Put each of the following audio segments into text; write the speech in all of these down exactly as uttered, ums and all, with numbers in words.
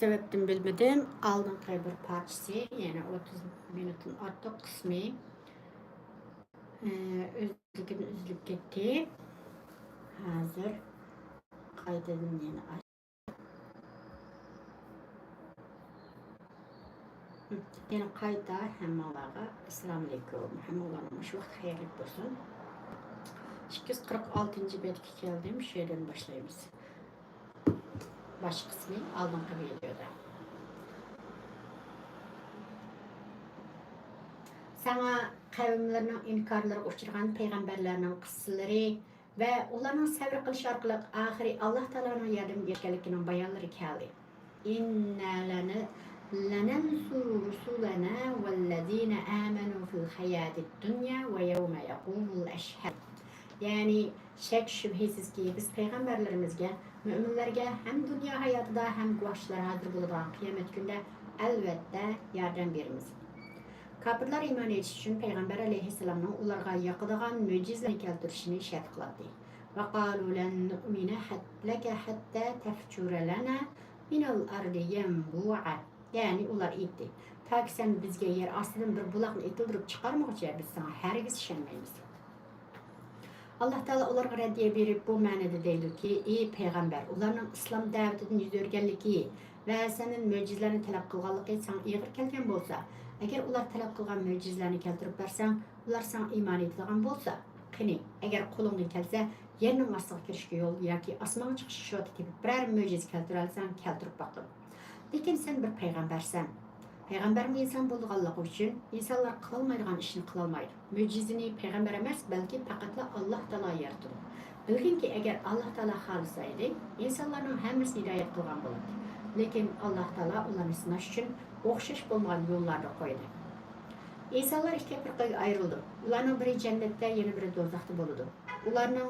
سەۋەبتىن بىلمىدىم، ئالدىنقى بىر پارچىسى، يەنى ئوتتۇز مىنۇتتىن ئارتۇق قىسمى، ئى، ئۆزلۈكىدىن ئۈزۈلۈپ كەتتى. ھازىر قايتىدىن يەنە ئاچ-، يەنە قايتا ھەممىڭلارغا ئەسسالامۇئەلەيكۇم. ھەممىڭلارنىڭ مۇشۇ ۋاقتى خەيرلىك بولسۇن. ئىككى يۈز قىرىق ئالتىنچى بەتكە كەلدىم، شۇ يەردىن باشلايمىز. باش قىسمى ئالدىنقى ۋىدېئودا. ساڭا قەۋملىرىنىڭ ئىنكارلىرىغا ئۇچرىغان پەيغەمبەرلەرنىڭ قىسسىلىرى ۋە ئۇلارنىڭ سەۋر قىلىشى ئارقىلىق ئاخىرى ئاللاھ تائالانىڭ ياردىمىگە ئېرىشكەنلىكىنىڭ بايانلىرى كەلدى. إنا لن-، لننصر رسلنا والذين آمنوا في الحياة الدنيا ويوم يقوم الأشهاد. يەنى، شەك-شۈبھىسىزكى، بىز پەيغەمبەرلىرىمىزگە، مۆمىنلەرگە ھەم دۇنيا ھاياتىدا، ھەم گۇۋاھچىلار ھازىر بولىدىغان قىيامەت كۈنىدە، ئەلۋەتتە، ياردەم بېرىمىز. كاپىرلار ئىمان ئېيتىش ئۈچۈن پەيغەمبەر ئەلەيھىسسالامنىڭ ئۇلارغا ياقىدىغان مۆجىزىلەرنى كەلتۈرۈشىنى شەرت قىلاتتى. وقالوا لن نؤمن حت-، لك حتى تفجر لنا من الأرض ينبوعا. يەنى ئۇلار ئېيتتى، تاكى سەن بىزگە يەر ئاستىدىن بىر بۇلاقنى ئېتىلدۈرۈپ چىقارمىغۇچە بىز ساڭا ھەرگىز ئىشەنمەيمىز. ئاللاھ تائالا ئۇلارغا رەددىيە بېرىپ بۇ مەنىدە دەيدۇكى، ئى پەيغەمبەر، ئۇلارنىڭ ئىسلام دەۋىتىدىن يۈز ئۆرۈگەنلىكى ۋە سەندىن مۆجىزىلەرنى تەلەپ قىلغانلىقى ساڭا ئېغىر كەلگەن بولسا، ئەگەر ئۇلار تەلەپ قىلغان مۆجىزىلەرنى كەلتۈرۈپ بەرسەڭ، ئۇلار ساڭا ئىمان ئېيتىدىغان بولسا، قېنى، ئەگەر قولۇڭدىن كەلسە، يەرنىڭ ئاستىغا كىرىشكە يول ياكى ئاسمانغا چىقىشقا شوتا تېپىپ بىرەر مۆجىزە كەلتۈرەلىسەڭ، كەلتۈرۈپ باققىن. لېكىن سەن بىر پەيغەمبەرسەن. پەيغەمبەرمۇ ئىنسان بولىدىغانلىقى ئۈچۈن، ئىنسانلار قىلالمايدىغان ئىشنى قىلالمايدۇ. مۆجىزىنى پەيغەمبەر ئەمەس، بەلكى پەقەتلا ئاللاھ تائالا يارىتىدۇ. بىلگىنكى، ئەگەر ئاللاھ تائالا خالىسا ئىدى، ئىنسانلارنىڭ ھەممىسىنى ھىدايەت قىلغان بولاتتى. لېكىن ئاللاھ تائالا ئۇلارنى سىناش ئۈچۈن ئوخشاش بولمىغان يوللاردا قويدى. ئىنسانلار ئىككى پىرقىگە ئايرىلىدۇ. ئۇلارنىڭ بىرى جەننەتتە، يەنە بىرى دوزاختا بولىدۇ. ئۇلارنىڭ،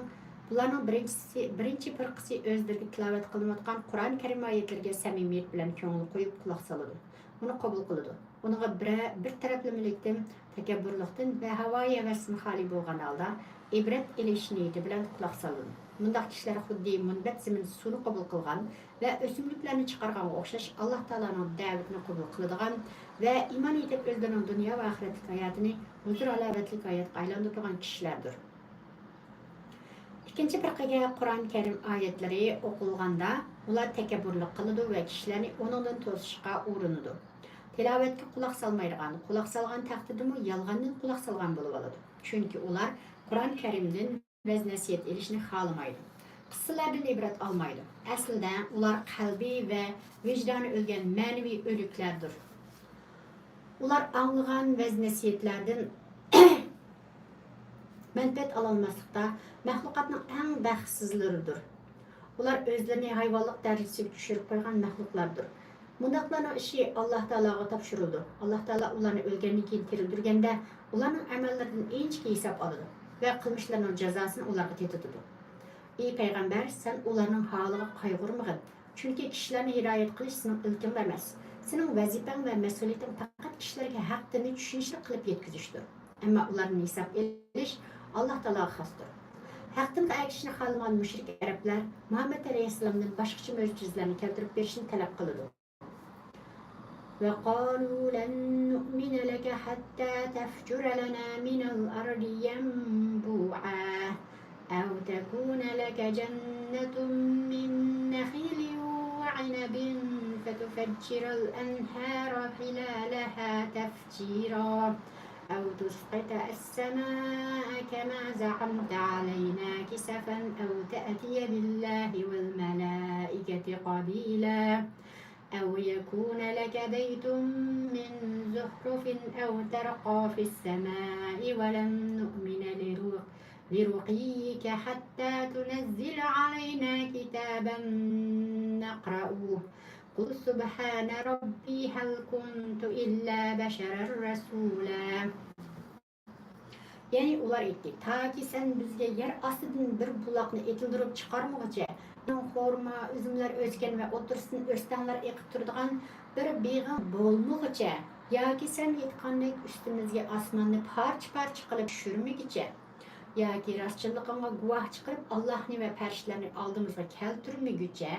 بۇلارنىڭ بىرىنچىسى، بىرىنچى پىرقىسى ئۆزلىرىگە تىلاۋەت قىلىنىۋاتقان قۇرئان كەرىم ئايەتلىرىگە سەمىمىيەت بىلەن كۆڭۈل قويۇپ قۇلاق سالىدۇ. ئۇنى قوبۇل قىلىدۇ. ئۇنىڭغا بىرە-، بىر تەرەپلىمىلىكتىن، تەكەببۇرلۇقتىن ۋە ھاۋايى ھەۋەستىن خالىي بولغان ھالدا ئىبرەت ئېلىش نىيىتى بىلەن قۇلاق سالىدۇ. مۇنداق كىشىلەر خۇددى مۇنبەت زېمىن سۇنى قوبۇل قىلغان ۋە ئۆسۈملۈكلەرنى چىقارغانغا ئوخشاش ئاللاھ تائالانىڭ دەۋىتىنى قوبۇل قىلىدىغان ۋە ئىمان ئېيتىپ ئۆزلىرىنىڭ دۇنيا ۋە ئاخىرەتلىك ھاياتىنى ھۇزۇر-ھالاۋەتلىك ھاياتقا ئايلاندۇرىدىغان كىشىلەردۇر. ئىككىنچى پىرقىگە قۇرئان كەرىم ئايەتلىرى ئوقۇلغاندا، ئۇلار تەكەببۇرلۇق قىلىدۇ ۋە كىشىلەرنى ئۇنىڭدىن توسۇشقا ئۇرۇنىدۇ. تىلاۋەتكە قۇلاق سالمايدىغان، قۇلاق سالغان تەقدىردىمۇ يالغاندىن قۇلاق سالغان بولۇۋالىدۇ. چۈنكى ئۇلار قۇرئان كەرىمدىن ۋەز-نەسىھەت ئېلىشنى خالىمايدۇ. قىسسىلەردىن ئىبرەت ئالمايدۇ. ئەسلىدە ئۇلار قەلبى ۋە ۋىجدانى ئۆلگەن مەنىۋى ئۆلۈكلەردۇر. ئۇلار ئاڭلىغان ۋەز-نەسىھەتلەردىن مەنپەئەت ئالالماسلىقتا مەخلۇقاتنىڭ ئەڭ بەختسىزلىرىدۇر. ئۇلار ئۆزلىرىنى ھايۋانلىق دەرىجىسىگە چۈشۈرۈپ قويغان مەخلۇقلاردۇر. مۇنداقلارنىڭ ئىشى ئاللاھ تائالاغا تاپشۇرۇلىدۇ. ئاللاھ تائالا ئۇلارنى ئۆلگەندىن كېيىن تىرىلدۈرگەندە، ئۇلارنىڭ ئەمەللىرىدىن ئىنچىكە ھېساب ئالىدۇ ۋە قىلمىشلىرىنىڭ جازاسىنى ئۇلارغا تېتىتىدۇ. ئى پەيغەمبەر، سەن ئۇلارنىڭ ھالىغا قايغۇرمىغىن. چۈنكى كىشىلەرنى ھىدايەت قىلىش سېنىڭ ئىلكىڭ ئەمەس. سېنىڭ ۋەزىپەڭ ۋە مەسئۇلىيىتىڭ پەقەت كىشىلەرگە ھەق دىننى چۈشىنىشلىك قىلىپ يەتكۈزۈشتۇر. ئەمما ئۇلاردىن ھېساب ئېلىش ئاللاھ تائالاغا خاستۇر. ھەق دىنغا ئەگىشىشنى خالىمىغان مۇشرىك ئەرەبلەر مۇھەممەد ئەلەيھىسسالامدىن باشقىچە مۆجىزىلەرنى كەلتۈرۈپ بېرىشنى تەلەپ قىلىدۇ. وقالوا لن نؤمن لك حتى تفجر لنا من الأرض ينبوعا أو تكون لك جنة من نخيل وعنب فتفجر الأنهار خلالها تفجيرا أو تسقط السماء كما زعمت علينا كسفا أو تأتي بالله والملائكة قبيلا أو يكون لك بيت من زخرف أو ترقى في السماء ولن نؤمن لرق-، لرقيك حتى تنزل علينا كتابا نقرؤه قل سبحان ربي هل كنت إلا بشرا رسولا. يەنى ئۇلار ئېيتتى، تاكى سەن بىزگە يەر ئاستىدىن بىر بۇلاقنى ئېتىلدۈرۈپ چىقارمىغۇچە، خورما، ئۈزۈملەر ئۆسكەن ۋە ئوتتۇرىسىدىن ئۆستەڭلەر ئېقىپ تۇرىدىغان بىر بېغىڭ بولمىغۇچە، ياكى سەن ئېيتقاندەك ئۈستىمىزگە ئاسماننى پارچە-پارچە قىلىپ چۈشۈرمىگۈچە، ياكى راستچىللىقىڭغا گۇۋاھ چىقىرىپ ئاللاھنى ۋە پەرىشتىلەرنى ئالدىمىزغا كەلتۈرمىگۈچە،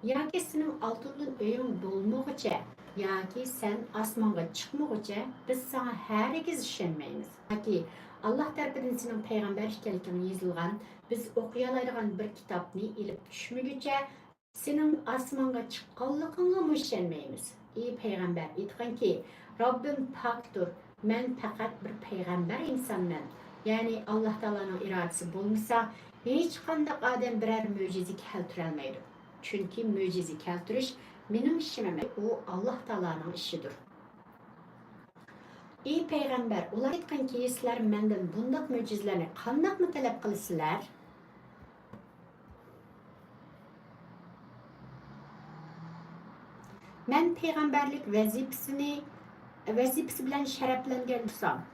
ياكى سېنىڭ ئالتۇندىن ئۆيۈڭ بولمىغۇچە، ياكى سەن ئاسمانغا چىقمىغۇچە، بىز ساڭا ھەرگىز ئىشەنمەيمىز. ياكى ئاللاھ تەرىپىدىن سېنىڭ پەيغەمبەر ئىكەنلىكىڭ يېزىلغان، بىز ئوقۇيالايدىغان بىر كىتابنى ئېلىپ چۈشمىگۈچە، سېنىڭ ئاسمانغا چىققانلىقىڭغىمۇ ئىشەنمەيمىز. ئى پەيغەمبەر، ئېيتقىنكى، رەببىم پاكتۇر، مەن پەقەت بىر پەيغەمبەر ئىنسانمەن. يەنى ئاللاھ تائالانىڭ ئىرادىسى بولمىسا، ھېچقانداق ئادەم بىرەر مۆجىزە كەلتۈرەلمەيدۇ. چۈنكى مۆجىزە كەلتۈرۈش مېنىڭ ئىشىم ئەمەس، ئۇ ئاللاھ تائالانىڭ ئىشىدۇر. ئى پەيغەمبەر، ئۇلار ئېيتقىنكى، سىلەر مەندىن بۇنداق مۆجىزىلەرنى قانداقمۇ تەلەپ قىلىسىلەر؟ مەن پەيغەمبەرلىك ۋەزىپىسىنى، ۋەزىپىسى بىلەن شەرەپلەنگەن تۇرسام،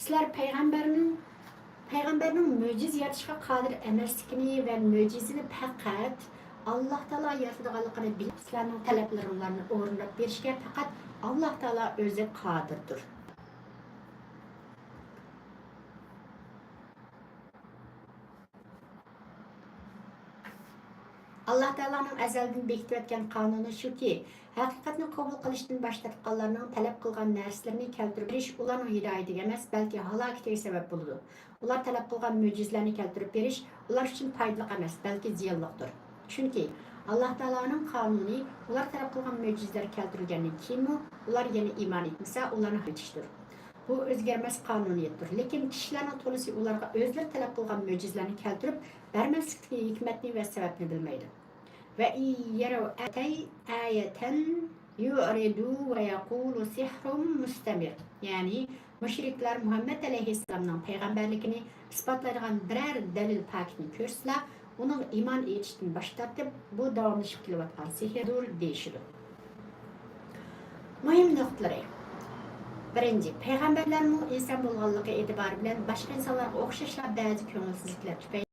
سىلەر پەيغەمبەرنىڭ، پەيغەمبەرنىڭ مۆجىزە يارىتىشقا قادىر ئەمەسلىكىنى ۋە مۆجىزىنى پەقەت ئاللاھ تائالا يارىتىدىغانلىقىنى بىلىپ، سىلەرنىڭ تەلەپلىرىڭلارنى ئورۇنداپ بېرىشكە پەقەت ئاللاھ تائالا ئۆزى قادىردۇر. ئاللاھ تائالانىڭ ئەزەلدىن بېكىتىۋەتكەن قانۇنى شۇكى، ھەقىقەتنى قوبۇل قىلىشتىن باش تارتقانلارنىڭ تەلەپ قىلغان نەرسىلىرىنى كەلتۈرۈپ بېرىش ئۇلارنىڭ ھىدايىتىگە ئەمەس، بەلكى ھالاكىتىگە سەۋەب بولىدۇ. ئۇلار تەلەپ قىلغان مۆجىزىلەرنى كەلتۈرۈپ بېرىش ئۇلار ئۈچۈن پايدىلىق ئەمەس، بەلكى زىيانلىقتۇر. چۈنكى ئاللاھ تائالانىڭ قانۇنى ئۇلار تەلەپ قىلغان مۆجىزىلەر كەلتۈرۈلگەندىن كېيىنمۇ ئۇلار يەنە ئىمان ئېيتمىسا، ئۇلارنى ھالاك ئېتىشتۇر. بۇ ئۆزگەرمەس قانۇنىيەتتۇر. لېكىن كىشىلەرنىڭ تولىسى ئۇلارغا ئۆزلىرى تەلەپ قىلغان مۆجىزىلەرنى كەلتۈرۈپ بەرمەسلىكتىكى ھېكمەتنى ۋە سەۋەبنى بىلمەيدۇ. وَإِن يَرَوْا آيَةً يُعْرِضُوا وَيَقُولُوا سِحْرٌ مُسْتَمِرٌّ. يەنى مۇشرىكلار مۇھەممەد ئەلەيھىسسالامنىڭ پەيغەمبەرلىكىنى ئىسپاتلايدىغان بىرەر دەلىل پاكىتنى كۆرسىلا، ئۇنىڭغا ئىمان ئېيتىشتىن باش تارتىپ، بۇ داۋاملىشىپ كېلىۋاتقان سېھىردۇر دېيىشىدۇ. مۇھىم نۇقتىلىرى. بىرىنچى، پەيغەمبەرلەرمۇ ئىنسان بولغانلىقى ئېتىبارى بىلەن باشقا ئىنسانلارغا ئوخشاشلا بەزى كۆڭۈلسىزلىكلەر تۈپەيلى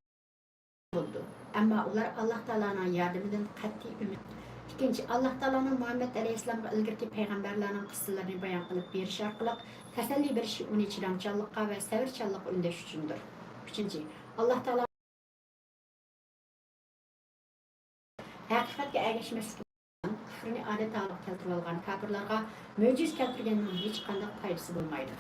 بولىدۇ. ئەمما ئۇلار ئاللاھ تائالانىڭ ياردىمىدىن قەتئىي ئۈمىد. ئىككىنچى، ئاللاھ تائالانىڭ مۇھەممەد ئەلەيھىسسالامغا ئىلگىرىكى پەيغەمبەرلەرنىڭ قىسسىلىرىنى بايان قىلىپ بېرىش ئارقىلىق تەسەللى بېرىشى ئۇنى چىدامچانلىققا ۋە سەۋرچانلىققا ئۈندەش ئۈچۈندۇر. ئۈچىنچى، ئاللاھ تائالا ھەقىقەتكە ئەگەشمەسلىك، كۇفرىنى ئادەت ھالىغا كەلتۈرۈۋالغان كاپىرلارغا مۆجىزە كەلتۈرگەننىڭ ھېچقانداق پايدىسى بولمايدۇ.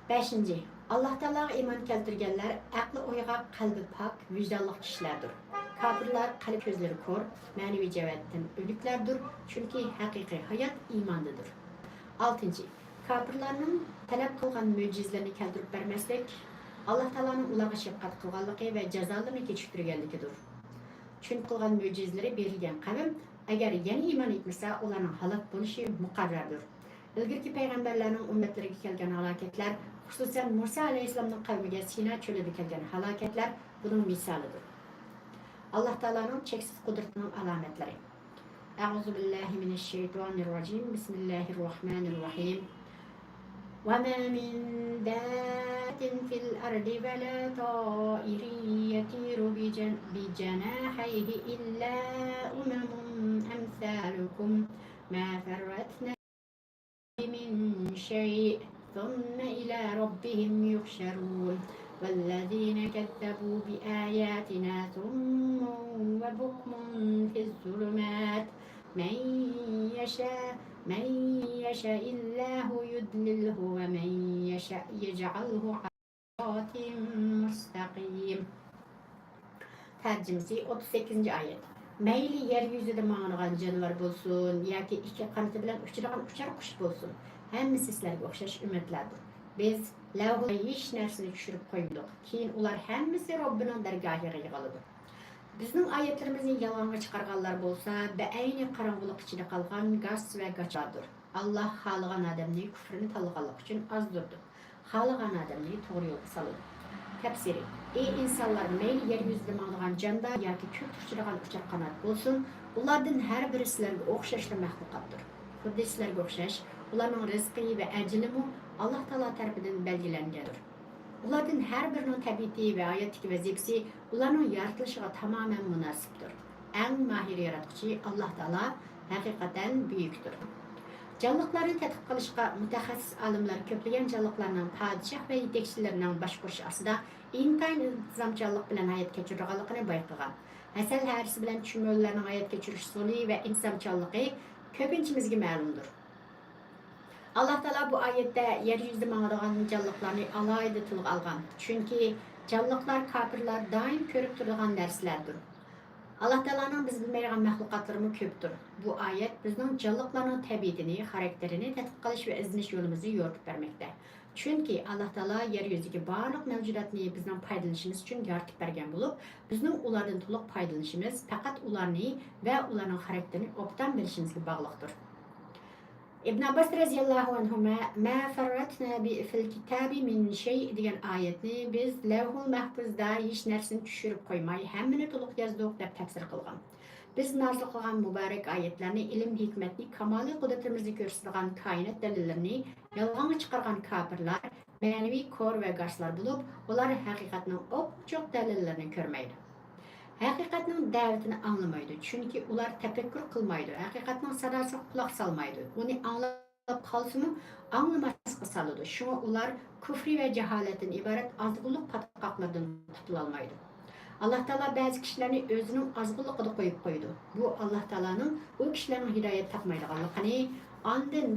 بەشىنچى، ئاللاھ تائالاغا ئىمان كەلتۈرگەنلەر ئەقلى ئويغاق، قەلبى پاك، ۋىجدانلىق كىشىلەردۇر. كاپىرلار قەلب، كۆزلىرى كور، مەنىۋى جەھەتتىن ئۆلۈكلەردۇر، چۈنكى ھەقىقىي ھايات ئىماندىدۇر. ئالتىنچى، كاپىرلارنىڭ تەلەپ قىلغان مۆجىزىلىرىنى كەلتۈرۈپ بەرمەسلىك، ئاللاھ تائالانىڭ ئۇلارغا شەپقەت قىلغانلىقى ۋە جازالىرىنى كېچىكتۈرگەنلىكىدۇر. چۈنكى قىلغان مۆجىزىلىرى بېرىلگەن قەۋم، ئەگەر يەنە ئىمان ئېيتمىسا، ئۇلارنىڭ ھالاك بولۇشى مۇقەررەردۇر. ئىلگىرىكى پەيغەمبەرلەرنىڭ ئۈممەتلىرىگە كەلگەن ھالاكەتلەر، خۇسۇسەن، مۇسا ئەلەيھىسسالامنىڭ قەۋمىگە سىنا چۆلىدە كەلگەن ھالاكەتلەر بۇنىڭ مىسالىدۇر. ئاللاھ تائالانىڭ چەكسىز قۇدرىتىنىڭ ئالامەتلىرى. أعوذ بالله من الشيطان الرجيم. بسم الله الرحمن الرحيم. وما من دابة في الأرض ولا طائر يطير بجن-، بجناحيه إلا أمم أمثالكم ما فرطنا من شيء ثم إلى ربهم يحشرون. والذين كذبوا بآياتنا صم وبكم في الظلمات من يشاء، من يشاء الله يضلله ومن يشاء يجعله على صراط مستقيم. تەرجىمىسى، ئوتتۇز سەككىزىنچى ئايەت. مەيلى يەر يۈزىدە ماڭىدىغان جانىۋار بولسۇن ياكى ئىككى قانىتى بىلەن ئۇچىدىغان ئۇچار قۇش بولسۇن، ھەممىسى سىلەرگە ئوخشاش ئۈممەتلەردۇر. بىز لەۋھىلەرگە ھېچ نەرسىنى چۈشۈرۈپ قويمىدۇق. كېيىن ئۇلار ھەممىسى رەببىنىڭ دەرگاھىغا يىغىلىدۇ. بىزنىڭ ئايەتلىرىمىزنى يالغانغا چىقارغانلار بولسا بەئەينى قاراڭغۇلۇق ئىچىدە قالغان گاس ۋە گاچالاردۇر. ئاللاھ خالىغان ئادەمنى كۇفرىنى تاللىغانلىقى ئۈچۈن ئازدۇرىدۇ. خالىغان ئادەمنى توغرا يولغا سالىدۇ. تەپسىرى، ئى ئىنسانلار، مەيلى يەر يۈزىدە ماڭىدىغان جاندا ياكى كۆكتە ئۇچىدىغان ئۇچار قانات بولسۇن، ئۇلاردىن ھەر بىرى سىلەرگە ئوخشاشلا مەخلۇقاتتۇر. خۇددى سىلەرگە ئوخشاش، ئۇلارنىڭ رىزقى ۋە ئەجىلىمۇ ئاللاھ تائالا تەرىپىدىن بەلگىلەنگەندۇر. ئۇلاردىن ھەر بىرىنىڭ تەبىئىتى ۋە ھاياتتىكى ۋەزىپىسى ئۇلارنىڭ يارىتىلىشىغا تامامەن مۇناسىپتۇر. ئەڭ ماھىر ياراتقۇچى ئاللاھ تائالا ھەقىقەتەن بۈيۈكتۇر. جانلىقلارنى تەتقىق قىلىشقا مۇتەخەسسىس ئالىملار كۆپلىگەن جانلىقلارنىڭ پادىشاھ ۋە يېتەكچىلىرىنىڭ باشقۇرۇشى ئاستىدا ئىنتايىن ئىنتىزامچانلىق بىلەن ھايات كەچۈرىدىغانلىقىنى بايقىغان. ھەسەل ھەرىسى بىلەن چۈمۈلىلەرنىڭ ھايات كەچۈرۈش ئۇسۇلى ۋە ئىنتىزامچانلىقى كۆپىنچىمىزگە مەلۇمدۇر. ئاللاھ تائالا بۇ ئايەتتە يەر يۈزىدە ماڭىدىغان جانلىقلارنى ئالاھىدە تىلغا ئالغان، چۈنكى جانلىقلار كاپىرلار دائىم كۆرۈپ تۇرىدىغان نەرسىلەردۇر. ئاللاھ تائالانىڭ بىز بىلمەيدىغان مەخلۇقاتلىرىمۇ كۆپتۇر. بۇ ئايەت بىزنىڭ جانلىقلارنىڭ تەبىئىتىنى، خاراكتېرىنى تەتقىق قىلىش ۋە ئىزدىنىش يولىمىزنى يورۇتۇپ بەرمەكتە. چۈنكى ئاللاھ تائالا يەر يۈزىدىكى بارلىق مەۋجۇداتنى بىزنىڭ پايدىلىنىشىمىز ئۈچۈن يارىتىپ بەرگەن بولۇپ، بىزنىڭ ئۇلاردىن تولۇق پايدىلىنىشىمىز پەقەت ئۇلارنى ۋە ئۇلارنىڭ خاراكتېرىنى ئوبدان بىلىشىمىزگە باغلىقتۇر. ئىبن ئابباس رەزىياللاھۇ ئەنھۇما، «ما فەررەتنا بى-، فىل كىتابى مىن شەي» دېگەن ئايەتنى بىز لەۋھۇل مەھپۇزدا ھېچ نەرسىنى چۈشۈرۈپ قويماي، ھەممىنى تولۇق يازدۇق، دەپ تەپسىر قىلغان. بىز نازىل قىلغان مۇبارەك ئايەتلەرنى، ئىلىم-ھېكمەتنى، كامالىي قۇدرىتىمىزنى كۆرسىتىدىغان كائىنات دەلىللىرىنى يالغانغا چىقارغان كاپىرلار مەنىۋى كور ۋە گاچلار بولۇپ، ئۇلار ھەقىقەتنىڭ ئوپئوچۇق دەلىللىرىنى كۆرمەيدۇ. ھەقىقەتنىڭ دەۋىتىنى ئاڭلىمايدۇ، چۈنكى ئۇلار تەپەككۇر قىلمايدۇ، ھەقىقەتنىڭ ساداسىغا قۇلاق سالمايدۇ، ئۇنى ئاڭلاپ قالسىمۇ ئاڭلىماسلىققا سالىدۇ. شۇڭا ئۇلار كۇفرى ۋە جاھالەتتىن ئىبارەت ئازغۇنلۇق پاتقاقلىرىدىن قۇتۇلالمايدۇ. ئاللاھ تائالا بەزى كىشىلەرنى ئۆزىنىڭ ئازغۇنلۇقىدا قويۇپ قويىدۇ. بۇ ئاللاھ تائالانىڭ ئۇ كىشىلەرنىڭ ھىدايەت تاپمايدىغانلىقىنى، ئاندىن،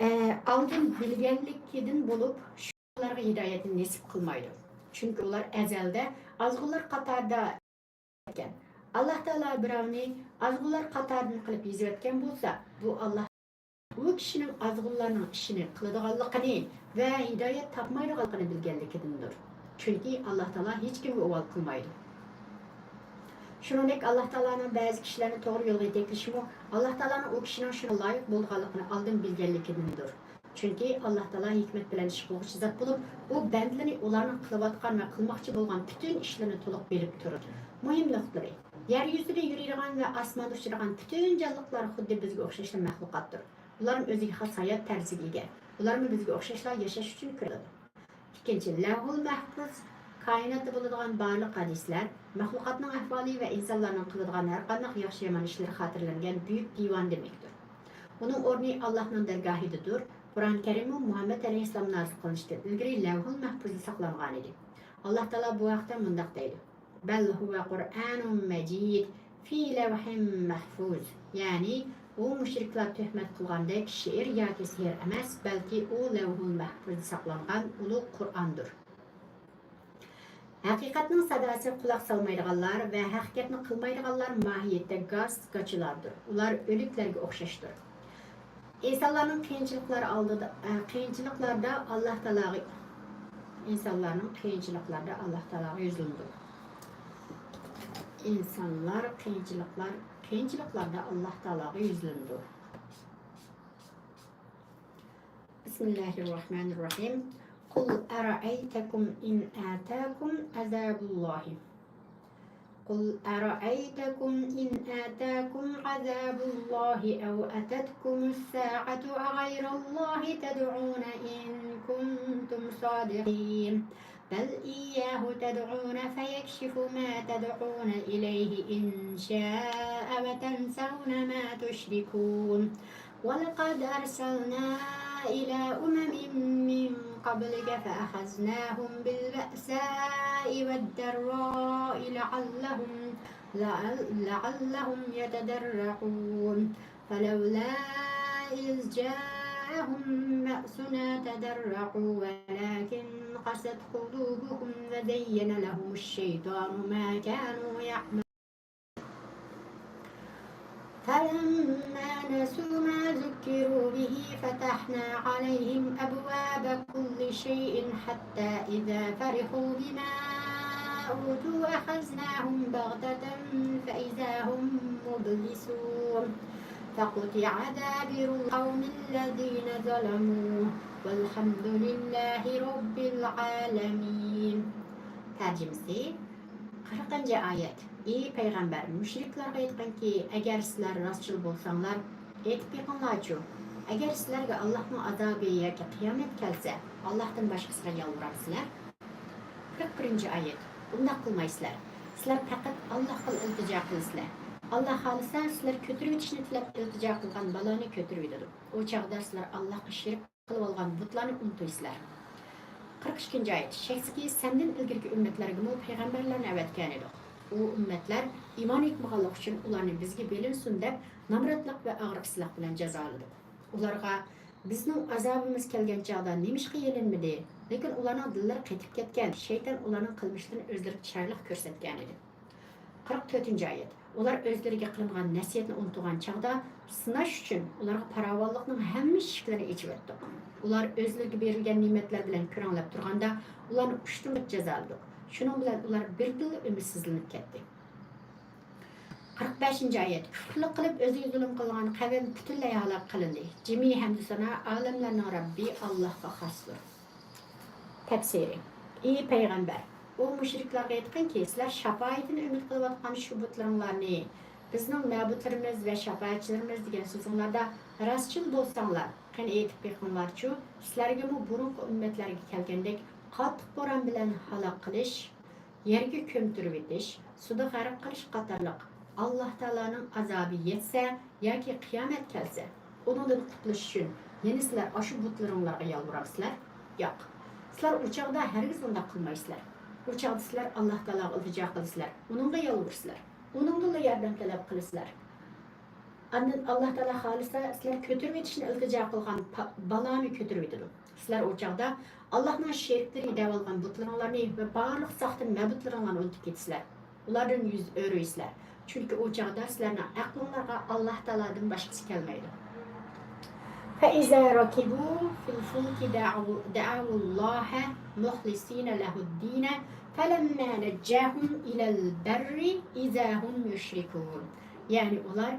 ئە، ئالدىن بىلگەنلىكىدىن بولۇپ، شۇلارغا ھىدايەتنى نېسىپ قىلمايدۇ. چۈنكى ئۇلار ئەزەلدە ئازغۇنلار قاتارىدا ئىكەن. ئاللاھ تائالا بىراۋنى ئازغۇنلار قاتارىدىن قىلىپ يېزىۋەتكەن بولسا، بۇ ئاللاھ ئۇ كىشىنىڭ ئازغۇنلارنىڭ ئىشىنى قىلىدىغانلىقىنى ۋە ھىدايەت تاپمايدىغانلىقىنى بىلگەنلىكىدىندۇر. چۈنكى ئاللاھ تائالا ھېچكىمگە ئۇۋال قىلمايدۇ. شۇنىڭدەك ئاللاھ تائالانىڭ بەزى كىشىلەرنى توغرا يولغا يېتەكلىشىمۇ ئاللاھ تائالانىڭ ئۇ كىشىنىڭ شۇنىڭغا لايىق بولىدىغانلىقىنى ئالدىن بىلگەنلىكىدىندۇر. چۈنكى ئاللاھ تائالا ھېكمەت بىلەن ئىش قىلغۇچى زات بولۇپ، ئۇ بەندىلىرى ئۇلارنىڭ قىلىۋاتقان ۋە قىلماقچى بولغان پۈتۈن ئىشلىرىنى تولۇق بىلىپ تۇرىدۇ. مۇھىم نۇقتىلىرى: يەر يۈزىدە يۈرىدىغان ۋە ئاسماندا ئۇچىدىغان پۈتۈن جانلىقلار خۇددى بىزگە ئوخشاشلا مەخلۇقاتتۇر. ئۇلارمۇ ئۆزىگە خاس ھايات تەرزىگە ئىگە. ئۇلارمۇ بىزگە ئوخشاشلا ياشاش ئۈچۈن كۈرەشتە. ئىككىنچى، لەۋھۇل مەھپۇز كائىناتتا بولىدىغان بارلىق ھادىسىلەر، مەخلۇقاتنىڭ ئەھۋالى ۋە ئىنسانلارنىڭ قىلىدىغان ھەرقانداق ياخشى-يامان ئىشلىرى خاتىرىلەنگەن بۈيۈك دىۋان دېمەكتۇر. ئۇنىڭ ئورنى ئاللاھنىڭ دەرگاھىدىدۇر. قۇرئان كەرىممۇ مۇھەممەد ئەلەيھىسسالام نازىل قىلىنىشتىن ئىلگىرى لەۋھۇل مەھپۇزدا ساقلانغانىدى. ئاللاھ تائالا بۇ ھەقتە مۇنداق دەيدۇ: بەل ھۇۋە قۇرئانۇم مەجىد فى لەۋھىم مەھفۇز. يەنى، ئۇ مۇشرىكلار تۆھمەت قىلغاندەك شېئىر ياكى سېھىر ئەمەس، بەلكى ئۇ لەۋھۇل مەھپۇزدا ساقلانغان ئۇلۇغ قۇرئاندۇر. ھەقىقەتنىڭ ساداسىغا قۇلاق سالمايدىغانلار ۋە ھەق گەپنى قىلمايدىغانلار ماھىيەتتە گاس، گاچىلاردۇر. ئۇلار ئۆلۈكلەرگە ئوخشاشتۇر. ئىنسانلارنىڭ قىيىنچىلىقلار ئالدىدا، ئە، قىيىنچىلىقلاردا ئاللاھ تائالاغا، ئىنسانلارنىڭ قىيىنچىلىقلاردا ئاللاھ تائالاغا يۈزلىنىدۇ. ئىنسانلار قىيىنچىلىقلار، قىيىنچىلىقلاردا ئاللاھ تائالاغا يۈزلىنىدۇ. بسم الله الرحمن الرحيم. قل أرأيتكم إن آتاكم عذاب الله. قل أرأيتكم إن آتاكم عذاب الله أو أتتكم الساعة أغير الله تدعون إن كنتم صادقين. بل إياه تدعون فيكشف ما تدعون إليه إن شاء وتنسون ما تشركون. ولقد أرسلنا إلى أمم من قبلك فأخذناهم بالبأساء والضراء لعلهم، لعل-، لعلهم يتضرعون. فلولا إذ جاءهم بأسنا تضرعوا ولكن قست قلوبهم وزين لهم الشيطان ما كانوا يعملون. فلما نسوا ما ذكروا به فتحنا عليهم أبواب كل شيء حتى إذا فرحوا بما أوتوا أخذناهم بغتة فإذا هم مبلسون. فقطع دابر القوم الذين ظلموا والحمد لله رب العالمين. تەرجىمىسى: قىرىقىنچى ئايەت. ئى پەيغەمبەر، مۇشرىكلارغا ئېيتقىنكى، ئەگەر سىلەر راستچىل بولساڭلار، ئېيتىپ بېقىڭلارچۇ، ئەگەر سىلەرگە ئاللاھنىڭ ئازابى ياكى قىيامەت كەلسە، ئاللاھتىن باشقىسىغا يالۋۇرامسىلەر؟ قىرىق بىرىنچى ئايەت. ئۇنداق قىلمايسىلەر. سىلەر پەقەت ئاللاھقىلا ئىلتىجا قىلىسىلەر. ئاللا خالىسا، سىلەر كۆتۈرۈۋېتىشنى تىلەپ ئىلتىجا قىلغان بالانى كۆتۈرۈۋېتىدۇ. ئۇ چاغدا سىلەر ئاللاغا شېرىك قىلىۋالغان بۇتلارنى ئۇنتۇيسىلەر. قىرىق ئىككىنچى ئايەت. شەكسىكى، سەندىن ئىلگىرىكى ئۈممەتلەرگىمۇ پەيغەمبەرلەرنى ئەۋەتكەنىدۇق. ئۇ ئۈممەتلەر ئىمان ئېيتمىغانلىقى ئۈچۈن ئۇلارنى بىزگە بېلىنسۇن دەپ، نامراتلىق ۋە ئاغرىقسىزلىق بىلەن جازالىدۇق. ئۇلارغا، بىزنىڭ ئازابىمىز كەلگەن چاغدا نېمىشقا يېلىنمىدى؟ لېكىن ئۇلارنىڭ دىللىرى قېتىپ كەتكەن، شەيتان ئۇلارنىڭ قىلمىشلىرىنى ئۆزلىرىگە چىرايلىق كۆرسەتكەنىدى. قىرىق تۆتىنچى ئايەت. ئۇلار ئۆزلىرىگە قىلىنغان نەسىھەتنى ئۇنتۇغان چاغدا، سىناش ئۈچۈن ئۇلارغا پاراۋانلىقنىڭ ھەممە ئىشىكلىرىنى ئېچىۋەتتۇق. ئۇلار ئۆزلىرىگە بېرىلگەن نېمەتلەر بىلەن كۆرەڭلەپ تۇرغاندا، ئۇلارنى ئۇشتۇمتۇت جازالىدۇق. شۇنىڭ بىلەن ئۇلار بىردىنلا ئۈمىدسىزلىنىپ كەتتى. قىرىق بەشىنچى ئايەت. كۇفرلۇق قىلىپ ئۆزىگە زۇلۇم قىلغان قەۋم پۈتۈنلەي ھالاك قىلىندى. جىمى ھەمدۇ سانا ئالەملەرنىڭ رەببى ئاللاھقا خاستۇر. تەپسىرى. ئى پەيغەمبەر، ئۇ مۇشرىكلارغا ئېيتقىنكى، سىلەر شاپائىتىنى ئۈمىد قىلىۋاتقان شۇ بۇتلىرىڭلارنى، بىزنىڭ مەبۇدلىرىمىز ۋە شاپائەتچىلىرىمىز دېگەن سۆزۈڭلاردا راستچىل بولساڭلار، قېنى ئېيتىپ بېقىڭلارچۇ، سىلەرگىمۇ بۇرۇنقى ئۈممەتلەرگە كەلگەندەك قاتتىق بوران بىلەن ھالاك قىلىش، يەرگە كۆمتۈرۈۋېتىش، سۇدا غەرق قىلىش قاتارلىق ئاللاھ تائالانىڭ ئازابى يەتسە ياكى قىيامەت كەلسە، ئۇنىڭدىن قۇتۇلۇش ئۈچۈن يەنە سىلەر ئاشۇ بۇتلىرىڭلارغا يالۋۇرامسىلەر؟ ياق. سىلەر ئۇ چاغدا ھەرگىز ئۇنداق قىلمايسىلەر. ئۇ چاغدا سىلەر ئاللاھ تائالاغا ئىلتىجا قىلىسىلەر، ئۇنىڭغا يالۋۇرىسىلەر، ئۇنىڭدىنلا ياردەم تەلەپ قىلىسىلەر. ئاندىن ئاللاھ تائالا خالىسا، سىلەر كۆتۈرۈۋېتىشنى ئىلتىجا قىلغان پا-، بالانى كۆتۈرۈۋېتىدۇ. سىلەر ئۇ چاغدا ئاللاھنىڭ شېرىكلىرى دەۋالغان بۇتلىرىڭلارنى ۋە بارلىق ساختا مەبۇدلىرىڭلارنى ئۇنتۇپ كېتىسىلەر. ئۇلاردىن يۈز ئۆرۈيسىلەر. چۈنكى ئۇ چاغدا سىلەرنىڭ ئەقلىڭلارغا ئاللاھ تائالادىن باشقىسى كەلمەيدۇ. فإذا ركبوا في الفلك دعوا، دعوا الله مخلصين له الدين فلما نجاهم إلى البر إذا هم يشركون. يەنى ئۇلار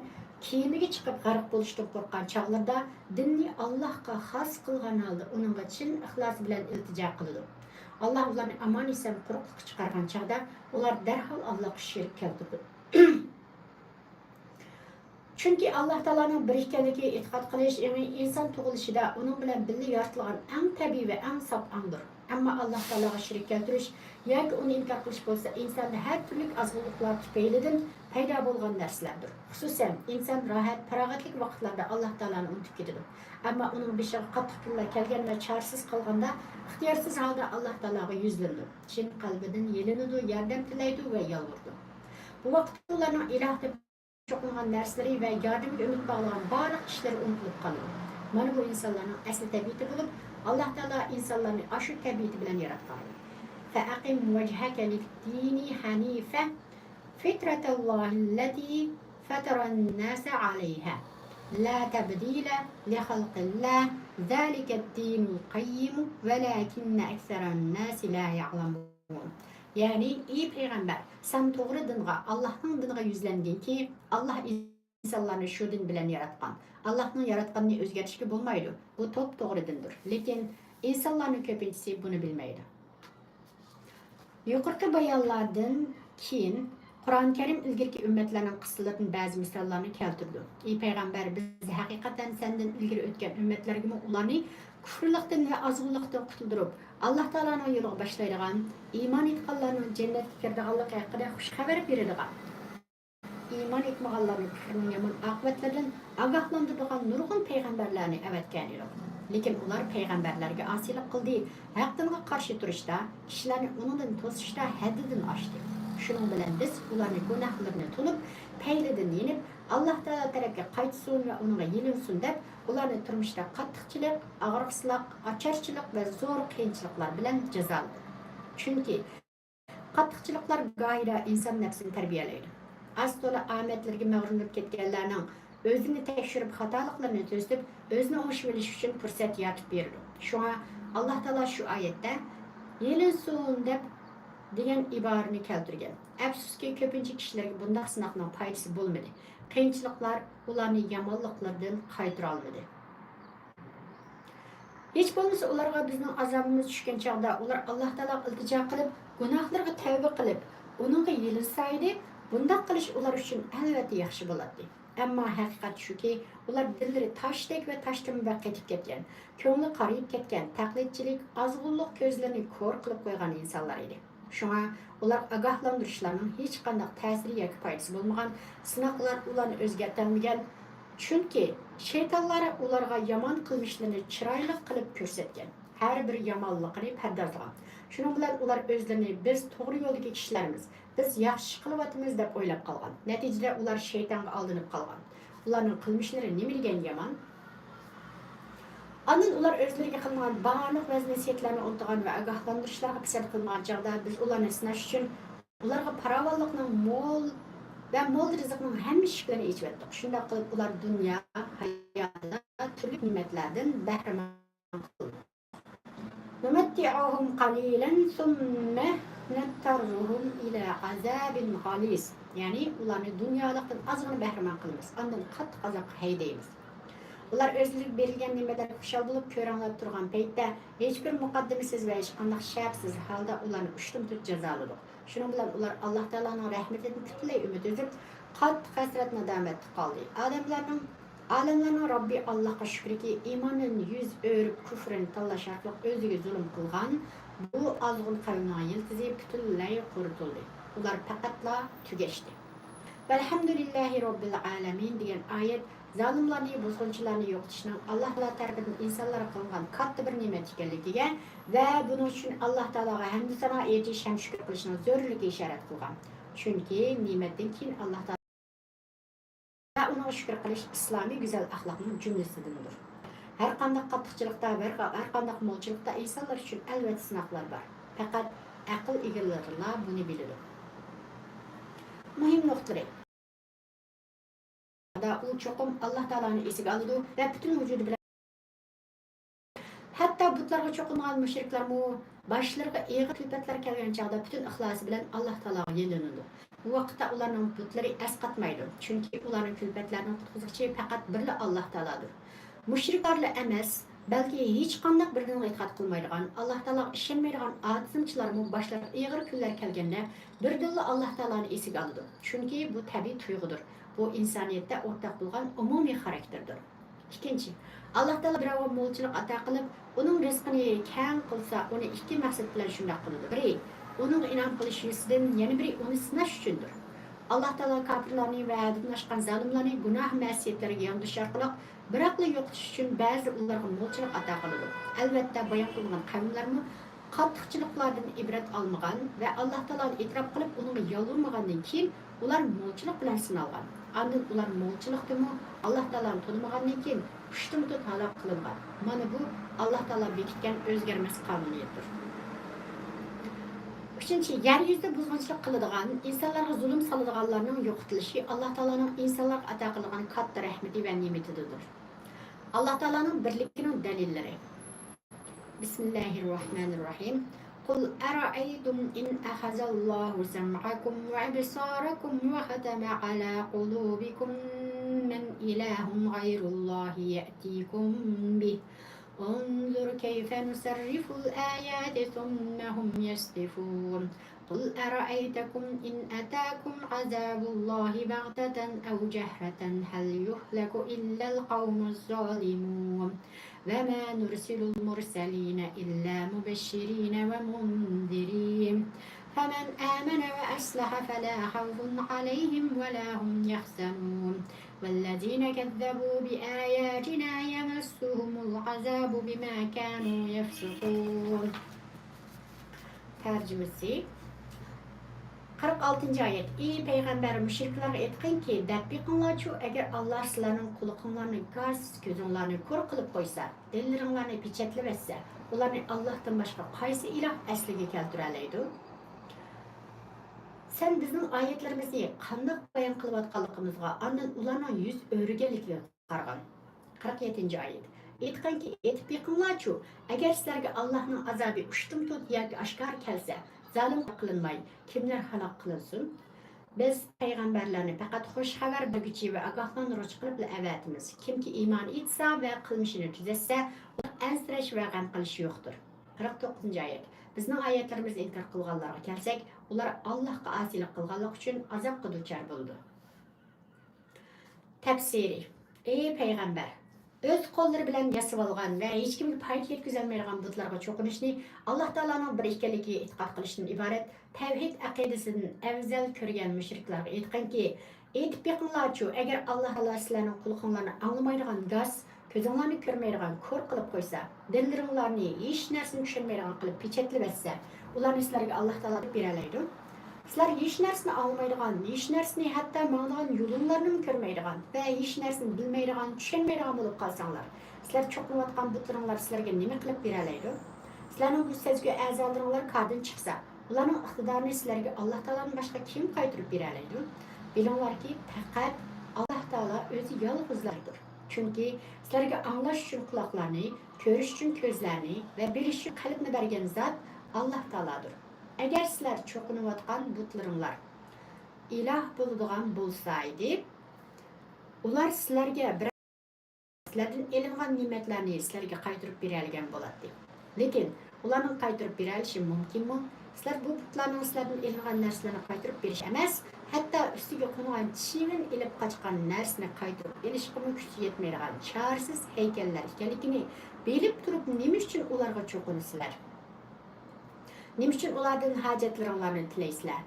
كېمىگە چىقىپ غەرق بولۇشتىن قورققان چاغلىرىدا دىننى ئاللاھقا خاس قىلغان ھالدا ئۇنىڭغا چىن ئىخلاس بىلەن ئىلتىجا قىلىدۇ. ئاللاھ ئۇلارنى ئامان-ئېسەن قۇرۇقلۇققا چىقارغان چاغدا ئۇلار دەرھال ئاللاھقا شېرىك كەلتۈرىدۇ. چۈنكى ئاللاھ تائالانىڭ بىر ئىكەنلىكىگە ئېتىقاد قىلىش ئېڭى ئىنسان تۇغۇلۇشىدا ئۇنىڭ بىلەن بىللە يارىتىلغان ئەڭ تەبىئىي ۋە ئەڭ ساپ ئاڭدۇر. ئەمما ئاللاھ تائالاغا شېرىك كەلتۈرۈش ياكى ئۇنى ئىنكار قىلىش بولسا ئىنساندا ھەر تۈرلۈك ئازغۇنلۇقلار تۈپەيلىدىن پەيدا بولغان نەرسىلەردۇر. خۇسۇسەن، ئىنسان راھەت، پاراغەتلىك ۋاقىتلاردا ئاللاھ تائالانى ئۇنتۇپ كېتىدۇ. ئەمما ئۇنىڭ بېشىغا قاتتىق كۈنلەر كەلگەن ۋە چارىسىز قالغاندا، ئىختىيارسىز ھالدا ئاللاھ تائالاغا يۈزلىنىدۇ. چىن قەلبىدىن يېلىنىدۇ، ياردەم تىلەيدۇ ۋە يالۋۇرىدۇ. بۇ ۋاقىتتا ئۇلارنىڭ ئىلاھ دەپ چوقۇنغان نەرسىلىرى ۋە ياردىمىگە ئۈمىد باغلىغان بارلىق ئىشلىرى ئۇنتۇلۇپ قالىدۇ. مانا بۇ ئىنسانلارنىڭ ئەسلى تەبىئىتى بولۇپ، ئاللاھ تائالا ئىنسانلارنى ئاشۇ تەبىئىتى بىلەن ياراتقان. فأقم وجهك للدين حنيفا فطرة الله التي فطر الناس عليها لا تبديل لخلق الله ذلك الدين القيم ولكن أكثر الناس لا يعلمون. يەنى، ئى پەيغەمبەر، سەن توغرا دىنغا، ئاللاھنىڭ دىنىغا يۈزلەنگىنكى، ئاللاھ ئىنسانلارنى شۇ دىن بىلەن ياراتقان. ئاللاھنىڭ ياراتقىنىنى ئۆزگەرتىشكە بولمايدۇ. بۇ توپتوغرا دىندۇر. لېكىن ئىنسانلارنىڭ كۆپىنچىسى بۇنى بىلمەيدۇ. يۇقىرىقى بايانلاردىن كېيىن، قۇرئان كەرىم ئىلگىرىكى ئۈممەتلەرنىڭ قىسسىلىرىدىن بەزى مىساللارنى كەلتۈرىدۇ. ئى پەيغەمبەر، بىز ھەقىقەتەن سەندىن ئىلگىرى ئۆتكەن ئۈممەتلەرگىمۇ ئۇلارنى كۇفرلۇقتىن ۋە ئازغۇنلۇقتىن قۇتۇلدۇرۇپ، ئاللاھ تائالانىڭ يولىغا باشلايدىغان، ئىمان ئېيتقانلارنىڭ جەننەتكە كىرىدىغانلىقى ھەققىدە خۇش خەۋەر بېرىدىغان، ئىمان ئېيتمىغانلارنى كۇفرىنىڭ يامان ئاقىۋەتلىرىدىن ئاگاھلاندۇرىدىغان نۇرغۇن پەيغەمبەرلەرنى ئەۋەتكەنىدۇق. لېكىن ئۇلار پەيغەمبەرلەرگە ئاسىيلىق قىلدى، ھەق دىنغا قارشى تۇرۇشتا، كىشىلەرنى ئۇنىڭدىن توسۇشتا ھەددىدىن ئاشتى. شۇنىڭ بىلەن بىز ئۇلارنى گۇناھلىرىنى تونۇپ، پەيلىدىن يېنىپ، ئاللاھ تائالا تەرەپكە قايتسۇن ۋە ئۇنىڭغا يېلىنسۇن دەپ، ئۇلارنى تۇرمۇشتا قاتتىقچىلىق، ئاغرىقسىزلىق، ئاچارچىلىق ۋە زور قىيىنچىلىقلار بىلەن جازالىدۇق. چۈنكى قاتتىقچىلىقلار گاھىدا ئىنسان نەپسىنى تەربىيەلەيدۇ. ئاز تولا ئامەتلىرىگە مەغرۇرلىنىپ كەتكەنلەرنىڭ ئۆزىنى تەكشۈرۈپ، خاتالىقلىرىنى تۈزىتىپ، ئۆزىنى ئوڭشىۋېلىش ئۈچۈن پۇرسەت يارىتىپ بېرىدۇ. شۇڭا ئاللاھ تائالا شۇ ئايەتتە «يېلىنسۇن» دەپ دېگەن ئىبارىنى كەلتۈرگەن. ئەپسۇسكى، كۆپىنچە كىشىلەرگە بۇنداق سىناقنىڭ پايدىسى بولمىدى. قىيىنچىلىقلار ئۇلارنى يامانلىقلىرىدىن قايتۇرالمىدى. ھېچ بولمىسا ئۇلارغا بىزنىڭ ئازابىمىز چۈشكەن چاغدا ئۇلار ئاللاھ تائالاغا ئىلتىجا قىلىپ، گۇناھلىرىغا تەۋبە قىلىپ، ئۇنىڭغا يېلىنسا ئىدى، بۇنداق قىلىش ئۇلار ئۈچۈن ئەلۋەتتە ياخشى بولاتتى. ئەمما ھەقىقەت شۇكى، ئۇلار دىللىرى تاشتەك ۋە تاشتىن بەك قېتىپ كەتكەن، كۆڭلى قارىيىپ كەتكەن، تەقلىدچىلىك، ئازغۇنلۇق كۆزلىرىنى كور قىلىپ قويغان ئىنسانلار ئىدى. شۇڭا ئۇلارغا ئاگاھلاندۇرۇشلارنىڭ ھېچقانداق تەسىرى ياكى پايدىسى بولمىغان، سىناقلار ئۇلارنى ئۆزگەرتەلمىگەن. چۈنكى شەيتانلار ئۇلارغا يامان قىلمىشلىرىنى چىرايلىق قىلىپ كۆرسەتكەن، ھەر بىر يامانلىقىنى پەردازلىغان. شۇنىڭ بىلەن ئۇلار ئۆزلىرىنى «بىز توغرا يولدىكى كىشىلەرمىز، بىز ياخشى ئىش قىلىۋاتىمىز» دەپ ئويلاپ قالغان. نەتىجىدە ئۇلار شەيتانغا ئالدىنىپ قالغان. ئۇلارنىڭ قىلمىشلىرى نېمە دېگەن يامان! ئاندىن ئۇلار ئۆزلىرىگە قىلىنغان بارلىق ۋەز-نەسىھەتلەرنى ئۇنتۇغان ۋە ئاگاھلاندۇرۇشلارغا پىسەنت قىلمىغان چاغدا، بىز ئۇلارنى سىناش ئۈچۈن ئۇلارغا پاراۋانلىقنىڭ مول ۋە مول رىزىقنىڭ ھەممە ئىشىكلىرىنى ئېچىۋەتتۇق. شۇنداق قىلىپ، ئۇلار دۇنيا ھاياتىدا تۈرلۈك نېمەتلەردىن بەھرىمەن قىلدۇق. نۇمەتتىئۇھۇم قەلىلەن سۇممە نەتتەررۇھۇم ئىلە ئازابىن غەلىز. يەنى ئۇلارنى دۇنيالىقتىن ئازغىنە بەھرىمەن قىلىمىز، ئاندىن قاتتىق ئازابقا ھەيدەيمىز. ئۇلار ئۆزلىرىگە بېرىلگەن نېمىلەرگە خۇشال بولۇپ كۆرەڭلەپ تۇرغان پەيتتە، ھېچبىر مۇقەددىمىسىز ۋە ھېچقانداق شەرتسىز ھالدا ئۇلارنى ئۇشتۇمتۇت جازالىدۇق. شۇنىڭ بىلەن ئۇلار ئاللاھ تائالانىڭ رەھمىتىدىن پۈتۈنلەي ئۈمىد ئۈزۈپ، قاتتىق ھەسرەت-نادامەتتە قالدى. ئادەملەرنىڭ، ئالەملەرنىڭ رەببى ئاللاھقا شۈكرىكى، ئىماندىن يۈز ئۆرۈپ، كۇفرىنى تاللاش ئارقىلىق ئۆزىگە زۇلۇم قىلغان بۇ ئازغۇن قەۋمنىڭ يىلتىزى پۈتۈنلەي قۇرۇتۇلدى. ئۇلار پەقەتلا تۈگەشتى. ۋەلھەمدۇلىللاھى رەببىل ئالەمىن دېگەن ئايەت زالىملارنى، بۇزغۇنچىلارنى يوقىتىشنىڭ ئاللاھ تائالا تەرىپىدىن ئىنسانلارغا قىلىنغان كاتتا بىر نېمەت ئىكەنلىكىگە ۋە بۇنىڭ ئۈچۈن ئاللاھ تائالاغا ھەمدۇسانا ئېيتىش ھەم شۈكۈر قىلىشنىڭ زۆرۈرلۈكىگە ئىشارەت قىلغان. چۈنكى نېمەتتىن كېيىن ئاللاھ تائالا ۋە ئۇنىڭغا شۈكۈر قىلىش ئىسلامىي گۈزەل ئەخلاقنىڭ جۈملىسىدىندۇر. ھەرقانداق قاتتىقچىلىقتا ۋە ھەرقانداق مولچىلىقتا ئىنسانلار ئۈچۈن ئەلۋەتتە سىناقلار بار. پەقەت ئەقىل ئىگىلىرىلا بۇنى بىلىدۇ. مۇھىم نۇقتىلىرى. ئۇ چوقۇم ئاللاھ تائالانى ئېسىگە ئالىدۇ ۋە پۈتۈن ۋۇجۇدى بىلەن. ھەتتا بۇتلارغا چوقۇنغان مۇشرىكلارمۇ باشلىرىغا ئېغىر كۈلپەتلەر كەلگەن چاغدا پۈتۈن ئىخلاسى بىلەن ئاللاھ تائالاغا يېلىنىدۇ. بۇ ۋاقىتتا ئۇلارنىڭ بۇتلىرى ئەسقاتمايدۇ، چۈنكى ئۇلارنىڭ كۈلپەتلەرنىڭ قۇتقۇزغۇچى پەقەت بىرلا ئاللاھ تائالادۇر. مۇشرىكلارلا ئەمەس، بەلكى ھېچقانداق بىر دىنغا ئېتىقاد قىلمايدىغان، ئاللاھ تائالاغا ئىشەنمەيدىغان ئاتىزمچىلارمۇ باشلىرىغا ئېغىر كۈنلەر كەلگەندە بىردىنلا ئاللاھ تائالانى ئېسىگە ئالىدۇ. چۈنكى بۇ تەبىئىي تۇيغۇدۇر. بۇ ئىنسانىيەتتە ئورتاق بولغان ئومۇمىي خاراكتېردۇر. ئىككىنچى، ئاللاھ تائالا بىراۋغا مولچىلىق ئاتا قىلىپ، ئۇنىڭ رىزقىنى كەڭ قىلسا، ئۇنى ئىككى مەقسەت بىلەن شۇنداق قىلىدۇ. بىرى، ئۇنىڭغا ئىنئام قىلىش يۈزىسىدىن، يەنە بىرى، ئۇنى سىناش ئۈچۈندۇر. ئاللاھ تائالا كاپىرلارنى ۋە ھەددىدىن ئاشقان زالىملارنى گۇناھ مەسىيەتلەرگە ياندۇرۇش ئارقىلىق بىراقلا يوقىتىش ئۈچۈن بەزىدە ئۇلارغا مولچىلىق ئاتا قىلىدۇ. ئەلۋەتتە، بايان قىلىنغان قەۋملەرمۇ قاتتىقچىلىقلاردىن ئىبرەت ئالمىغان ۋە ئاللاھ تائالانى ئېتىراپ قىلىپ، ئۇنىڭغا يالۋۇرمىغاندىن كېيىن، ئۇلار مولچىلىق بىلەن سىنالغان. ئاندىن ئۇلار مولچىلىقتىمۇ ئاللاھ تائالانى تونۇمىغاندىن كېيىن، ئۇشتۇمتۇت ھالاك قىلىنغان. مانا بۇ ئاللاھ تائالا بېكىتكەن ئۆزگەرمەس قانۇنىيەتتۇر. ئۈچىنچى، يەر يۈزىدە بۇزغۇنچىلىق قىلىدىغان، ئىنسانلارغا زۇلۇم سالىدىغانلارنىڭ يوقىتىلىشى ئاللاھ تائالانىڭ ئىنسانلارغا ئاتا قىلىدىغان كاتتا رەھمىتى ۋە نېمىتىدۇر. ئاللاھ تائالانىڭ بىرلىكىنىڭ دەلىللىرى. بسم الله الرحمن الرحيم. قل أرأيتم إن أخذ الله سمعكم وأبصاركم وختم على قلوبكم من إله غير الله يأتيكم به انظر كيف نصرف الآيات ثم هم يصدفون. قل أرأيتكم إن أتاكم عذاب الله بغتة أو جهرة هل يهلك إلا القوم الظالمون. وما نرسل المرسلين إلا مبشرين ومنذرين. فمن آمن وأصلح فلا خوف عليهم ولا هم يحزنون. والذين كذبوا بآياتنا يمسهم العذاب بما كانوا يفسقون. تەرجىمىسى. قىرىق ئالتىنچى ئايەت. ئى پەيغەمبەر، مۇشرىكلارغا ئېيتقىنكى، دەپ بېقىڭلارچۇ، ئەگەر ئاللاھ سىلەرنىڭ قۇلىقىڭلارنى گاس، كۆزۈڭلارنى كور قىلىپ قويسا، دىللىرىڭلارنى پېچەتلىۋەتسە، ئۇلارنى ئاللاھتىن باشقا قايسى ئىلاھ ئەسلىگە كەلتۈرەلەيدۇ؟ سەن بىزنىڭ ئايەتلىرىمىزنى قانداق بايان قىلىۋاتقانلىقىمىزغا، ئاندىن ئۇلارنىڭ يۈز ئۆرۈگەنلىكىگە قارىغىن. قىرىق يەتتىنچى ئايەت. ئېيتقىنكى، ئېيتىپ بېقىڭلارچۇ، ئەگەر سىلەرگە ئاللاھنىڭ ئازابى ئۇشتۇمتۇت ياكى ئاشكارا كەلسە، زالىم قىلىنماي، كىملەر ھالاك قىلىنسۇن؟ بىز پەيغەمبەرلەرنى پەقەت خۇش خەۋەر بەرگۈچى ۋە ئاگاھلاندۇرغۇچى قىلىپلا ئەۋەتىمىز. كىمكى ئىمان ئېيتسا ۋە قىلمىشىنى تۈزەتسە، ئۇنىڭ ئەنسىرەش ۋە غەم قىلىشى يوقتۇر. قىرىق توققۇزىنچى ئايەت. بىزنىڭ ئايەتلىرىمىزنى ئىنكار قىلغانلارغا كەلسەك، ئۇلار ئاللاھقا ئاسىيلىق قىلغانلىقى ئۈچۈن ئازابقا دۇچار بولىدۇ. تەپسىرى. ئى پەيغەمبەر! ئۆز قوللىرى بىلەن ياسىۋالغان ۋە ھېچكىمگە پايدا يەتكۈزەلمەيدىغان بۇتلارغا چوقۇنۇشنى ئاللاھ تائالانىڭ بىر ئىكەنلىكىگە ئېتىقاد قىلىشتىن ئىبارەت تەۋھىد ئەقىدىسىدىن ئەۋزەل كۆرگەن مۇشرىكلارغا ئېيتقىنكى، ئېيتىپ بېقىڭلارچۇ، ئەگەر ئاللاھ تائالا سىلەرنىڭ قۇلىقىڭلارنى ئاڭلىمايدىغان گاس، كۆزۈڭلارنى كۆرمەيدىغان كور قىلىپ قويسا، دىللىرىڭلارنى ھېچ نەرسىنى چۈشەنمەيدىغان قىلىپ پېچەتلىۋەتسە، ئۇلارنى سىلەرگە ئاللاھ تائالا بېرەلەيدۇ. سىلەر ھېچ نەرسىنى ئاڭلىمايدىغان، ھېچ نەرسىنى، ھەتتا ماڭىدىغان يولۇڭلارنىمۇ كۆرمەيدىغان ۋە ھېچ نەرسىنى بىلمەيدىغان، چۈشەنمەيدىغان بولۇپ قالساڭلار، سىلەر چوقۇنۇۋاتقان بۇتلىرىڭلار سىلەرگە نېمە قىلىپ بېرەلەيدۇ؟ سىلەرنىڭ بۇ سەزگۈ ئەزالىرىڭلار كاردىن چىقسا، ئۇلارنىڭ ئىقتىدارىنى سىلەرگە ئاللاھ تائالادىن باشقا كىم قايتۇرۇپ بېرەلەيدۇ؟ بىلىڭلاركى، پەقەت ئاللاھ تائالا ئۆزى يالغۇزلايدۇر. چۈنكى سىلەرگە ئاڭلاش ئۈچۈن قۇلاقلارنى، كۆرۈش ئۈچۈن كۆزلەرنى ۋە بىلىش ئۈچۈن قەلبنى بەرگەن زات ئاللاھ تائالادۇر. ئەگەر سىلەر چوقۇنۇۋاتقان بۇتلىرىڭلار ئىلاھ بولىدىغان بولسا ئىدى، ئۇلار سىلەرگە بىرەر سىلەردىن ئېلىنغان نېمەتلەرنى سىلەرگە قايتۇرۇپ بېرەلىگەن بولاتتى. لېكىن ئۇلارنىڭ قايتۇرۇپ بېرەلىشى مۇمكىنمۇ؟ سىلەر بۇ بۇتلارنىڭ سىلەردىن ئېلىنغان نەرسىلەرنى قايتۇرۇپ بېرىش ئەمەس، ھەتتا ئۈستىگە قونغان چىۋىن ئېلىپ قاچقان نەرسىنى قايتۇرۇپ ئېلىشقىمۇ كۈچى يەتمەيدىغان چارىسىز ھەيكەللەر ئىكەنلىكىنى بىلىپ تۇرۇپ، نېمە ئۈچۈن ئۇلارغا چوقۇنىسىلەر؟ نېمە ئۈچۈن ئۇلاردىن ھاجەتلىرىڭلارنى تىلەيسىلەر؟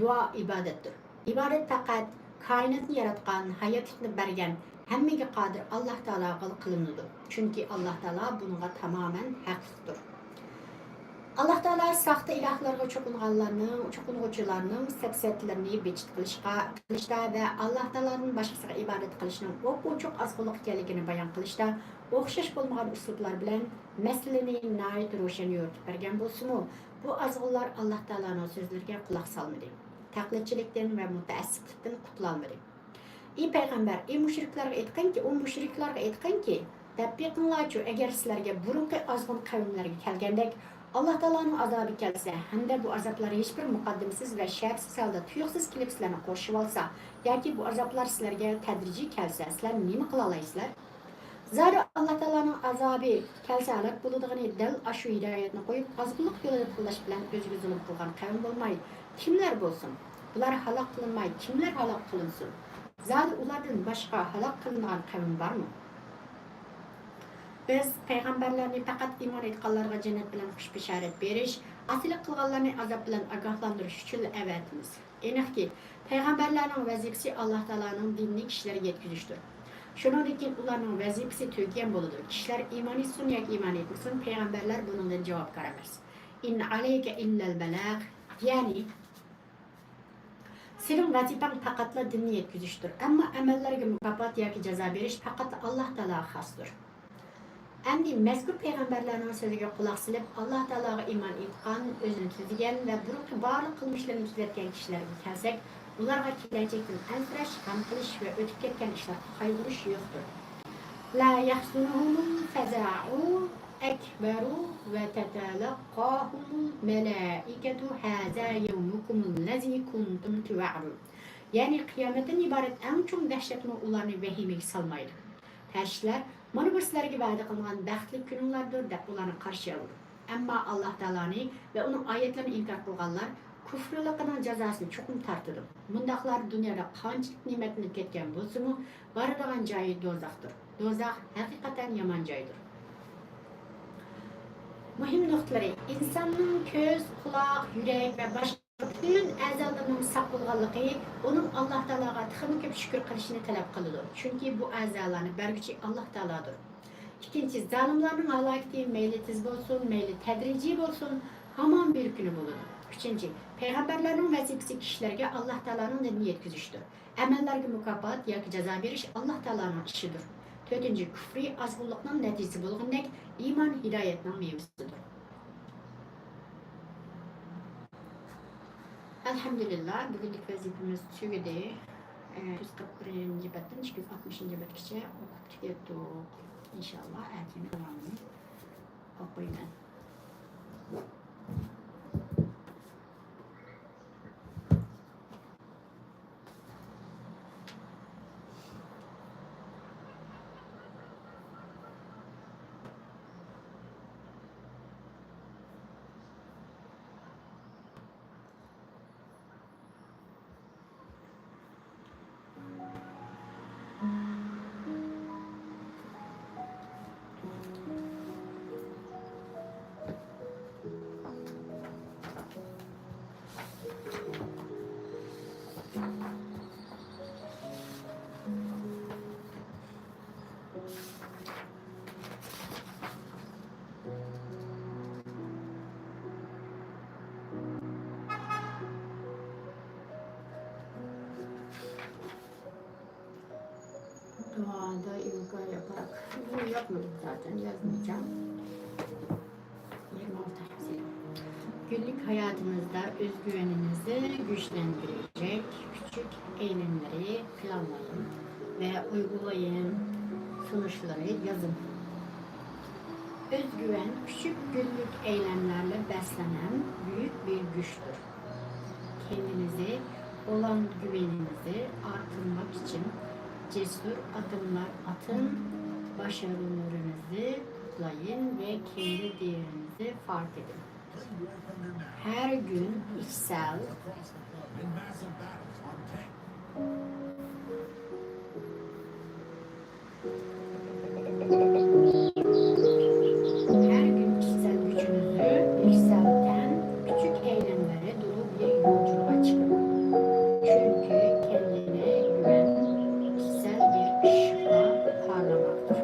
دۇئا ئىبادەتتۇر. ئىبادەت پەقەت كائىناتنى ياراتقان، ھاياتلىقنى بەرگەن، ھەممىگە قادىر ئاللاھ تائالاغىلا قىلىنىدۇ. چۈنكى ئاللاھ تائالا بۇنىڭغا تامامەن ھەقلىقتۇر. ئاللاھ تائالا ساختا ئىلاھلارغا چوقۇنغانلارنىڭ، چوقۇنغۇچىلارنىڭ سەپسەتىلىرىنى بىجىت قىلىشقا، قىلىشتا ۋە ئاللاھ تائالادىن باشقىسىغا ئىبادەت قىلىشنىڭ ئوپئوچۇق ئازغۇنلۇق ئىكەنلىكىنى بايان قىلىشتا ئوخشاش بولمىغان ئۇسلۇبلار بىلەن مەسىلىنى ناھايىتى روشەن يورۇتۇپ بەرگەن بولسىمۇ، بۇ ئازغۇنلار ئاللاھ تائالانىڭ سۆزلىرىگە قۇلاق سالمىدى. تەقلىدچىلىكتىن ۋە مۇتەئەسسىپلىكتىن قۇتۇلالمىدى. ئى پەيغەمبەر، ئى مۇشرىكلارغا ئېيتقىنكى، ئۇ مۇشرىكلارغا ئېيتقىنكى، دەپ بېقىڭلارچۇ، ئەگەر سىلەرگە بۇرۇنقى ئازغۇن قەۋملەرگە كەلگەندەك ئاللاھ تائالانىڭ ئازابى كەلسە، ھەمدە بۇ ئازابلار ھېچبىر مۇقەددىمىسىز ۋە شەرتسىز ھالدا تۇيۇقسىز كېلىپ سىلەرنى قورشىۋالسا، ياكى بۇ ئازابلار سىلەرگە تەدرىجىي كەلسە، سىلەر نېمە قىلالايسىلەر؟ زادى ئاللاھ تائالانىڭ ئازابى كەلسە ھالاك بولىدىغىنى دەل ئاشۇ ھىدايەتنى قويۇپ، ئازغۇنلۇق يولىدا تاللاش بىلەن ئۆزىگە زۇلۇم قىلغان قەۋم بولماي، كىملەر بولسۇن؟ بۇلار ھالاك قىلىنماي، كىملەر ھالاك قىلىنسۇن؟ زادى ئۇلاردىن باشقا ھالاك قىلىنىدىغان قەۋم بارمۇ؟ بىز پەيغەمبەرلەرنى پەقەت ئىمان ئېيتقانلارغا جەننەت بىلەن خۇش بېشارەت بېرىش، ئاسىيلىق قىلغانلارنى ئازاب بىلەن ئاگاھلاندۇرۇش ئۈچۈنلا ئەۋەتىمىز. ئېنىقكى، پەيغەمبەرلەرنىڭ ۋەزىپىسى ئاللاھ تائالانىڭ دىنىنى كىشىلەرگە يەتكۈزۈشتۇر. شۇنىڭدىن كېيىن ئۇلارنىڭ ۋەزىپىسى تۈگىگەن بولىدۇ. كىشىلەر ئىمان ئېيتسۇن ياكى ئىمان ئېيتمىسۇن، پەيغەمبەرلەر بۇنىڭدىن جاۋابكار ئەمەس. ئىن ئەلەيكە ئىللەل بەلاغ، يەنى سېنىڭ ۋەزىپەڭ پەقەتلا دىننى يەتكۈزۈشتۇر. ئەمما ئەمەللەرگە مۇكاپات ياكى جازا بېرىش پەقەتلا ئاللاھ تائالاغا خاستۇر. ئەمدى مەزكۇر پەيغەمبەرلەرنىڭ سۆزىگە قۇلاق سېلىپ، ئاللاھ تائالاغا ئىمان ئېيتقان، ئۆزىنى تۈزىگەن ۋە بۇرۇنقى بارلىق قىلمىشلىرىنى تۈزەتكەن كىشىلەرگە كەلسەك، ئۇلارغا كېلەچەكتىن ئەنسىرەش، غەم قىلىش ۋە ئۆتۈپ كەتكەن ئىشلارغا قايغۇرۇش يوقتۇر. لا يەھزۇنۇھۇمۇل فەزەئۇ ئەكبەرۇ ۋە تەتەلەققاھۇمۇل مەلائىكەتۇ ھازا يەۋمۇكۇمۇللەزى كۇنتۇم تۇئەدۇن. يەنى قىيامەتتىن ئىبارەت ئەڭ چوڭ دەھشەتمۇ ئۇلارنى ۋەھىمىگە سالمايدۇ. پەرىشتىلەر، مانا بۇ سىلەرگە ۋەدە قىلىنغان بەختلىك كۈنۈڭلاردۇر، دەپ ئۇلارنى قارشى ئالىدۇ. ئەمما ئاللاھ تائالانى ۋە ئۇنىڭ ئايەتلىرىنى ئىنكار قىلغانلار كۇفرىلىقىنىڭ جازاسىنى چوقۇم تارتىدۇ. مۇنداقلار دۇنيادا قانچىلىك نېمەتلىنىپ كەتكەن بولسىمۇ، بارىدىغان جايى دوزاختۇر. دوزاخ ھەقىقەتەن يامان جايدۇر. مۇھىم نۇقتىلىرى: ئىنساننىڭ كۆز، قۇلاق، يۈرەك ۋە باشقا پۈتۈن ئەزالىرىنىڭ ساق بولغانلىقى ئۇنىڭ ئاللاھ تائالاغا تېخىمۇ كۆپ شۈكۈر قىلىشىنى تەلەپ قىلىدۇ، چۈنكى بۇ ئەزالارنى بەرگۈچى ئاللاھ تائالادۇر. ئىككىنچى، زالىملارنىڭ ھالاكىتى مەيلى تېز بولسۇن، مەيلى تەدرىجىي بولسۇن، ھامان بىر كۈنى بولىدۇ. ئۈچىنچى، پەيغەمبەرلەرنىڭ ۋەزىپىسى كىشىلەرگە ئاللاھ تائالانىڭ دىنىنى يەتكۈزۈشتۇر. ئەمەللەرگە مۇكاپات ياكى جازا بېرىش ئاللاھ تائالانىڭ ئىشىدۇر. تۆتىنچى، كۇفرى ئازغۇنلۇقنىڭ نەتىجىسى بولغىنىدەك، ئىمان ھىدايەتنىڭ مېۋىسىدۇر. ئەلھەمدۇلىللا، بۈگۈنلۈك ۋەزىپىمىز تۈگىدى. ئە، يۈز قىرىق بىرىنچى بەتتىن ئىككى يۈز ئاتمىشىنچى بەتكىچە ئوقۇپ تۈگەتتۇق. ئىنشاللا، ئەتىنىڭ داۋامىنى ئوقۇيمەن. دۇئادا ئىلگار ياپراق. بۇنى ياپمىدىم زاتەن، يازمىجام. يىگىرمە ئالتە. گۈنلۈك ھاياتىمىزدا ئۆزگۈۋىنىمىزنى كۈچلەندۈرۈجەك كۈچلۈك ئەيلەنمىلەرنى پىلانلايمەن ۋە ئۇيغۇلايمەن. سونۇچلىرىنى يازىمەن. ئۆزگۈۋەن كۈچلۈك گۈنلۈك ئەيلەنمىلەرنى بەسلىمەم، بۈيۈك بىر كۈچتۇر. كەندىمىزنى، بولغان گۈۋىنىمىزنى ئارتتۇرماق ئۈچۈن جەسۇر ئادەملەر ئاتىم، باشارغۇلىرىمىزنى قۇتلايمەن ۋە كەندى دېۋىمىزنى پارتلىدىم. ھەر گۈن ئىچسەل، ھەر گۈن كىشىسەل كۈچىمىزنى يۈكسەلتكەن كۈچلۈك ئەيلەنمىلەرنى دولۇ بىر يولچۇلۇققا چىقىرىڭ. چۈنكى كەندىنى گۈۋەن كىشىسەل بىر ئىششىقلا پارلىماقتا.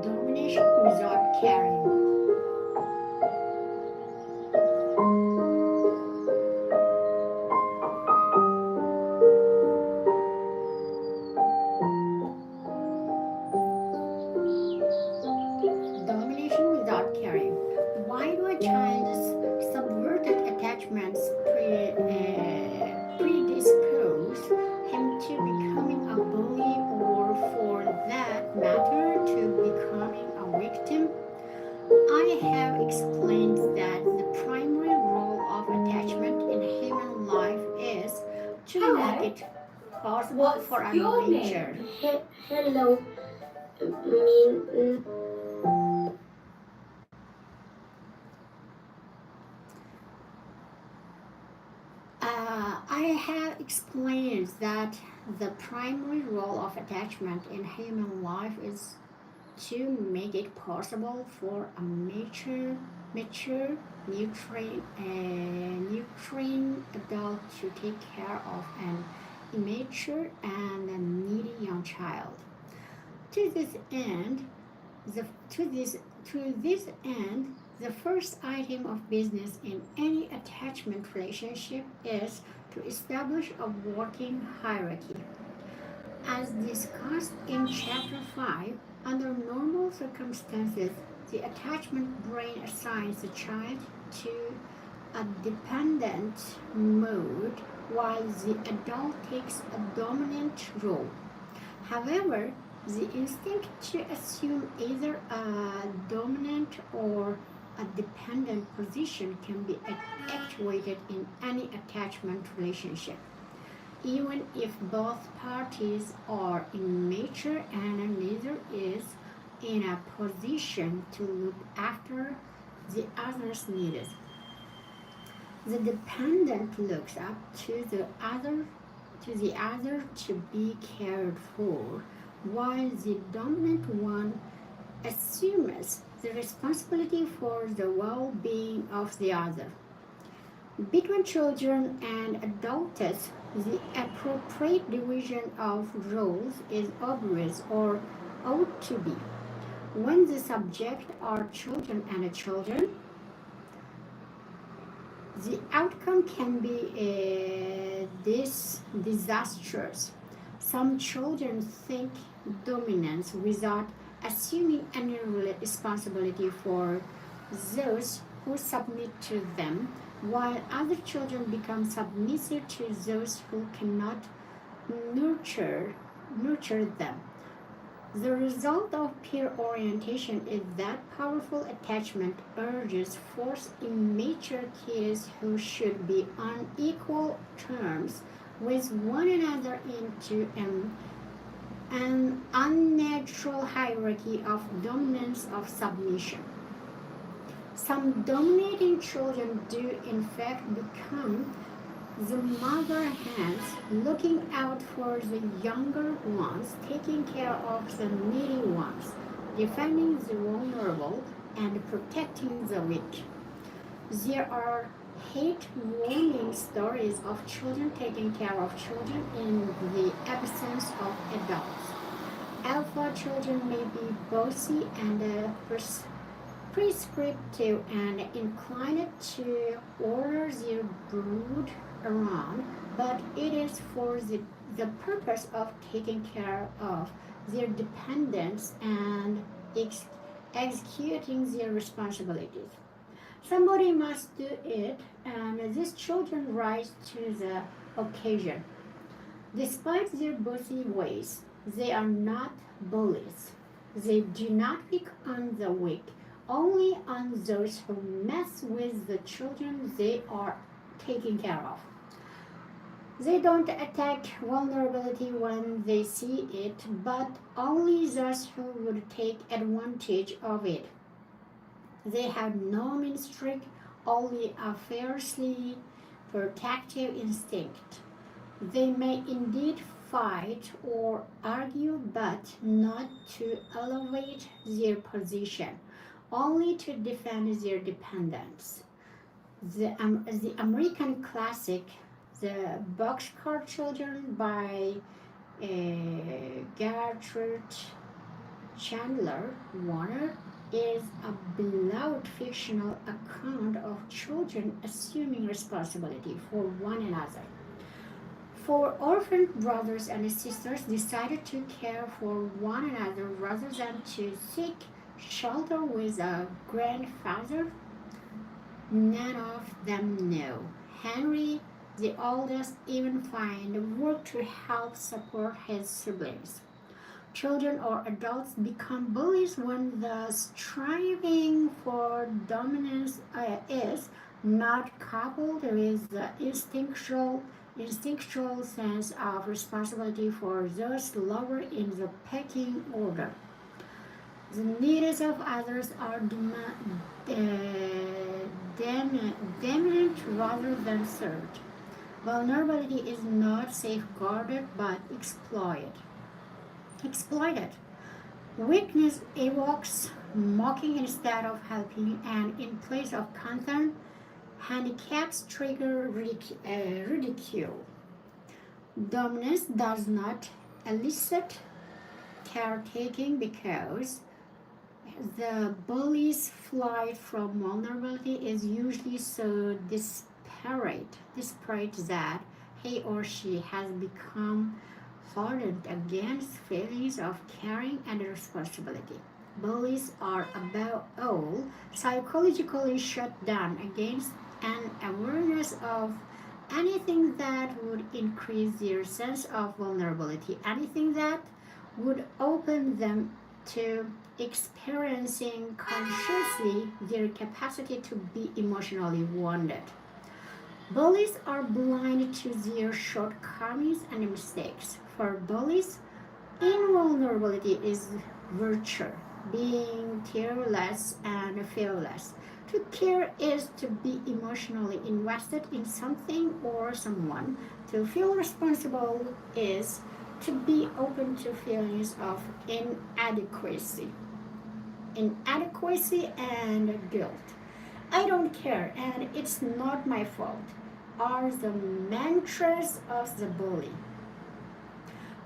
Domination without caring. Domination without caring. Why do a child's subverted attachments pre- uh, predispose him to becoming a bully, or for that matter, to becoming a victim? I have explained that the primary role of attachment in human life is to make it possible for a nature. He- hello, mean. explains that the primary role of attachment in human life is to make it possible for a mature, mature, nurturing, uh, nurturing adult to take care of an immature and needy young child. To this end, the, to this, to this end, the first item of business in any attachment relationship is to establish a working hierarchy. As discussed in Chapter five, under normal circumstances, the attachment brain assigns the child to a dependent mode while the adult takes a dominant role. However, the instinct to assume either a dominant or a dependent position can be ac- actuated in any attachment relationship, even if both parties are immature and neither is in a position to look after the other's needs. The dependent looks up to the other to the other to be cared for, while the dominant one assumes the responsibility for the well-being of the other. Between children and adults, the appropriate division of roles is obvious or ought to be. When the subject are children and children, the outcome can be uh, this disastrous. Some children think dominance without assuming any responsibility for those who submit to them, while other children become submissive to those who cannot nurture, nurture them. The result of peer orientation is that powerful attachment urges force immature kids who should be on equal terms with one another into an, an unnatural hierarchy of dominance of submission. Some dominating children do in fact become the mother hens, looking out for the younger ones, taking care of the needy ones, defending the vulnerable, and protecting the weak. There are heartwarming stories of children taking care of children in the absence of adults. Alpha children may be bossy and uh, pres- prescriptive and inclined to order their brood around, but it is for the, the purpose of taking care of their dependents and ex- executing their responsibilities. Somebody must do it, and these children rise to the occasion. Despite their bossy ways, they are not bullies. They do not pick on the weak, only on those who mess with the children they are taking care of. They don't attack vulnerability when they see it, but only those who would take advantage of it. They have no mean streak, only a fiercely protective instinct. They may indeed fight or argue, but not to elevate their position, only to defend their dependents. The, um, the American classic, The Boxcar Children by uh, Gertrude Chandler Warner, is a beloved fictional account of children assuming responsibility for one another. Four orphaned brothers and sisters decided to care for one another rather than to seek shelter with a grandfather. None of them knew. Henry, the oldest, even find work to help support his siblings. Children or adults become bullies when the striving for dominance uh, is not coupled with the instinctual, instinctual sense of responsibility for those lower in the pecking order. The needs of others are dem- uh, dem- dominant rather than served. Vulnerability is not safeguarded but exploited. Exploited. Weakness evokes mocking instead of helping, and in place of concern, handicaps trigger ridic- uh, ridicule. Dominance does not elicit caretaking because the bully's flight from vulnerability is usually so disparate, disparate that he or she has become hardened against feelings of caring and responsibility. Bullies are above all psychologically shut down against an awareness of anything that would increase their sense of vulnerability, anything that would open them to experiencing consciously their capacity to be emotionally wounded. Bullies are blind to their shortcomings and mistakes. For bullies, invulnerability is virtue, being tearless and fearless. To care is to be emotionally invested in something or someone. To feel responsible is to be open to feelings of inadequacy, inadequacy and guilt. "I don't care and it's not my fault" are the mantras of the bully.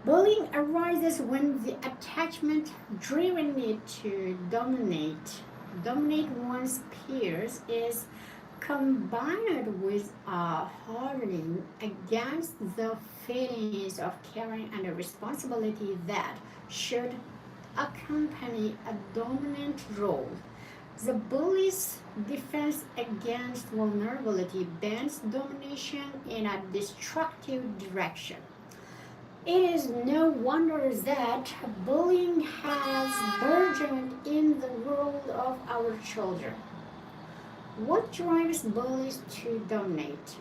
Bullying arises when the attachment-driven need to dominate, dominate one's peers is combined with a hardening against the feelings of caring and responsibility that should accompany a dominant role. The bully's defense against vulnerability bends domination in a destructive direction. It is no wonder that bullying has burgeoned in the world of our children. What drives bullies to dominate?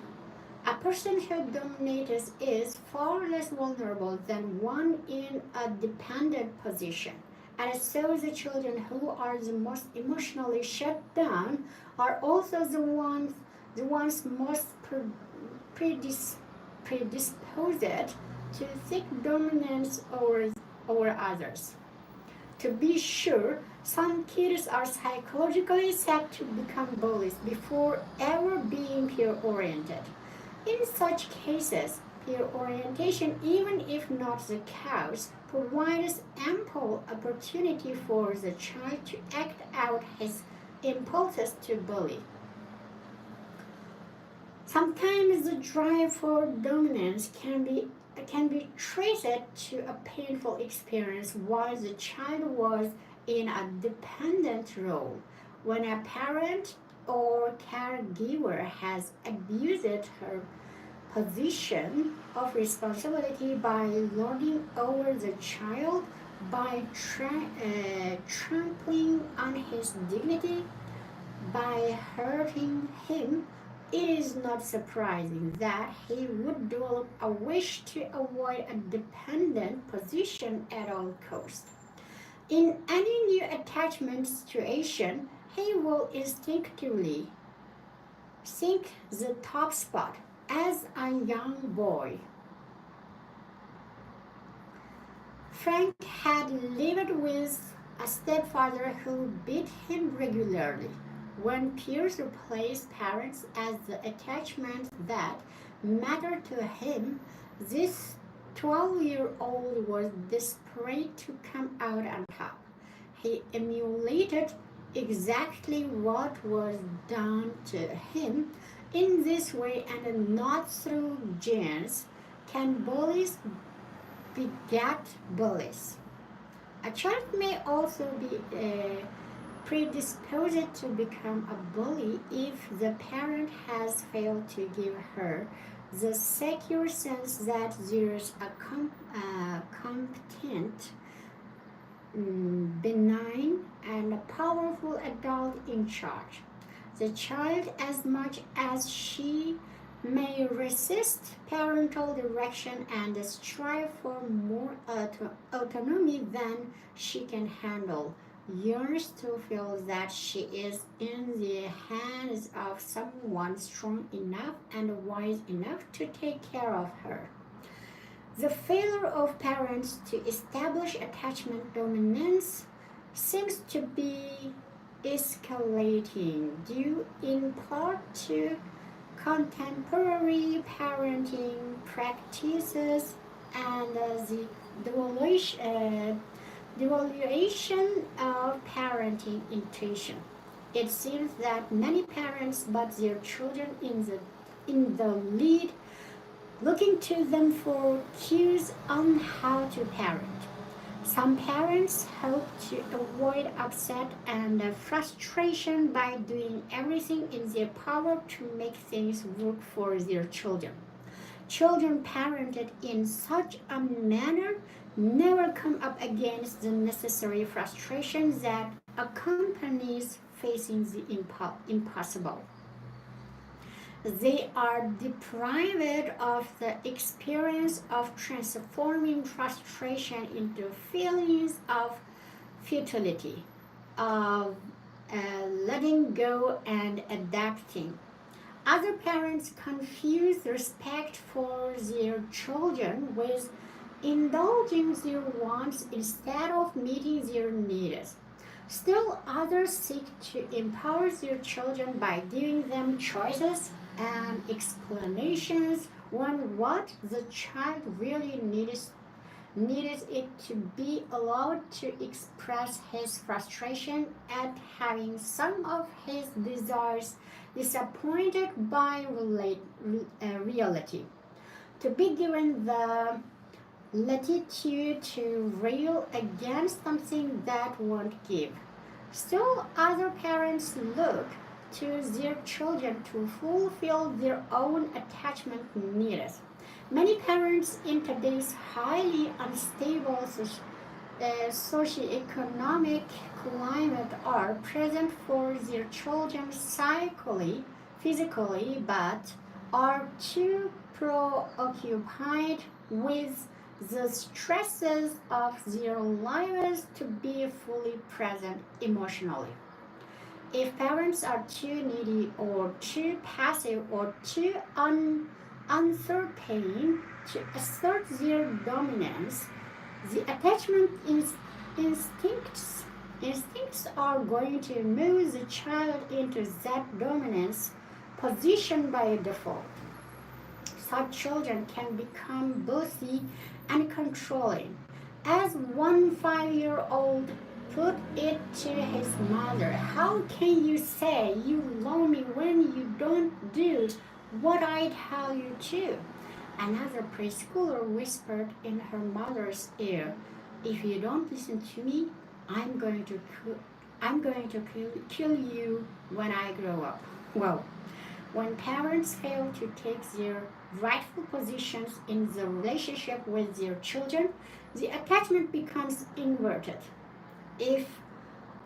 A person who dominates is far less vulnerable than one in a dependent position. And so the children who are the most emotionally shut down are also the ones, the ones most pre- predis- predisposed to seek dominance over, over others. To be sure, some kids are psychologically set to become bullies before ever being peer oriented. In such cases, peer orientation, even if not the cause, provides ample opportunity for the child to act out his impulses to bully. Sometimes the drive for dominance can be can be traced to a painful experience while the child was in a dependent role. When a parent or caregiver has abused her position of responsibility by lording over the child, by tra- uh, trampling on his dignity, by hurting him, it is not surprising that he would develop a wish to avoid a dependent position at all costs. In any new attachment situation, he will instinctively seek the top spot. As a young boy, Frank had lived with a stepfather who beat him regularly. When peers replaced parents as the attachment that mattered to him, this twelve year old was desperate to come out on top. He emulated exactly what was done to him. In this way and not through genes can bullies beget bullies. A child may also be uh, predisposed to become a bully if the parent has failed to give her the secure sense that there's a com- uh, competent, mm, benign, and a powerful adult in charge. The child, as much as she may resist parental direction and strive for more auto- autonomy than she can handle, yearns to feel that she is in the hands of someone strong enough and wise enough to take care of her. The failure of parents to establish attachment dominance seems to be escalating, due in part to contemporary parenting practices and uh, the devaluation, uh, devaluation of parenting intuition. It seems that many parents put their children in the in the lead, looking to them for cues on how to parent. Some parents hope to avoid upset and frustration by doing everything in their power to make things work for their children. Children parented in such a manner never come up against the necessary frustration that accompanies facing the impo- impossible. They are deprived of the experience of transforming frustration into feelings of futility, of uh, letting go and adapting. Other parents confuse respect for their children with indulging their wants instead of meeting their needs. Still, others seek to empower their children by giving them choices and explanations on what the child really needs, needs it to be allowed to express his frustration at having some of his desires disappointed by relate, uh, reality. To be given the latitude to rail against something that won't give. Still, other parents look to their children to fulfill their own attachment needs. Many parents in today's highly unstable soci- uh, socioeconomic climate are present for their children psychically, physically, but are too preoccupied with the stresses of their lives to be fully present emotionally. If parents are too needy or too passive or too un- uncertain to assert their dominance, the attachment ins- instincts instincts are going to move the child into that dominance position by default. Such children can become bossy and controlling. As one five year old put it to his mother, "How can you say you love me when you don't do what I tell you to?" Another preschooler whispered in her mother's ear, "If you don't listen to me, I'm going to I'm going to kill, kill you when I grow up." Well, when parents fail to take their rightful positions in the relationship with their children, the attachment becomes inverted. If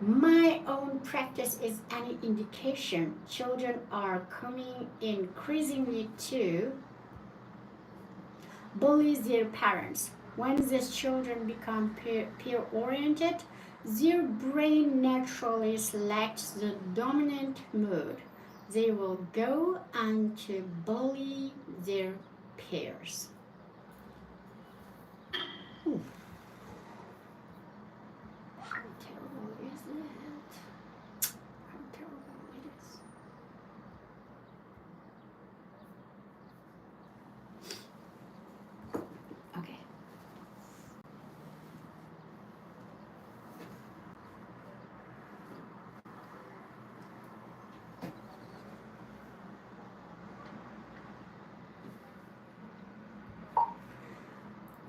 my own practice is any indication, children are coming increasingly to bully their parents. When these children become peer, peer oriented, their brain naturally selects the dominant mood. They will go on to bully their peers. Ooh. How terrible is it? How terrible it is. Okay.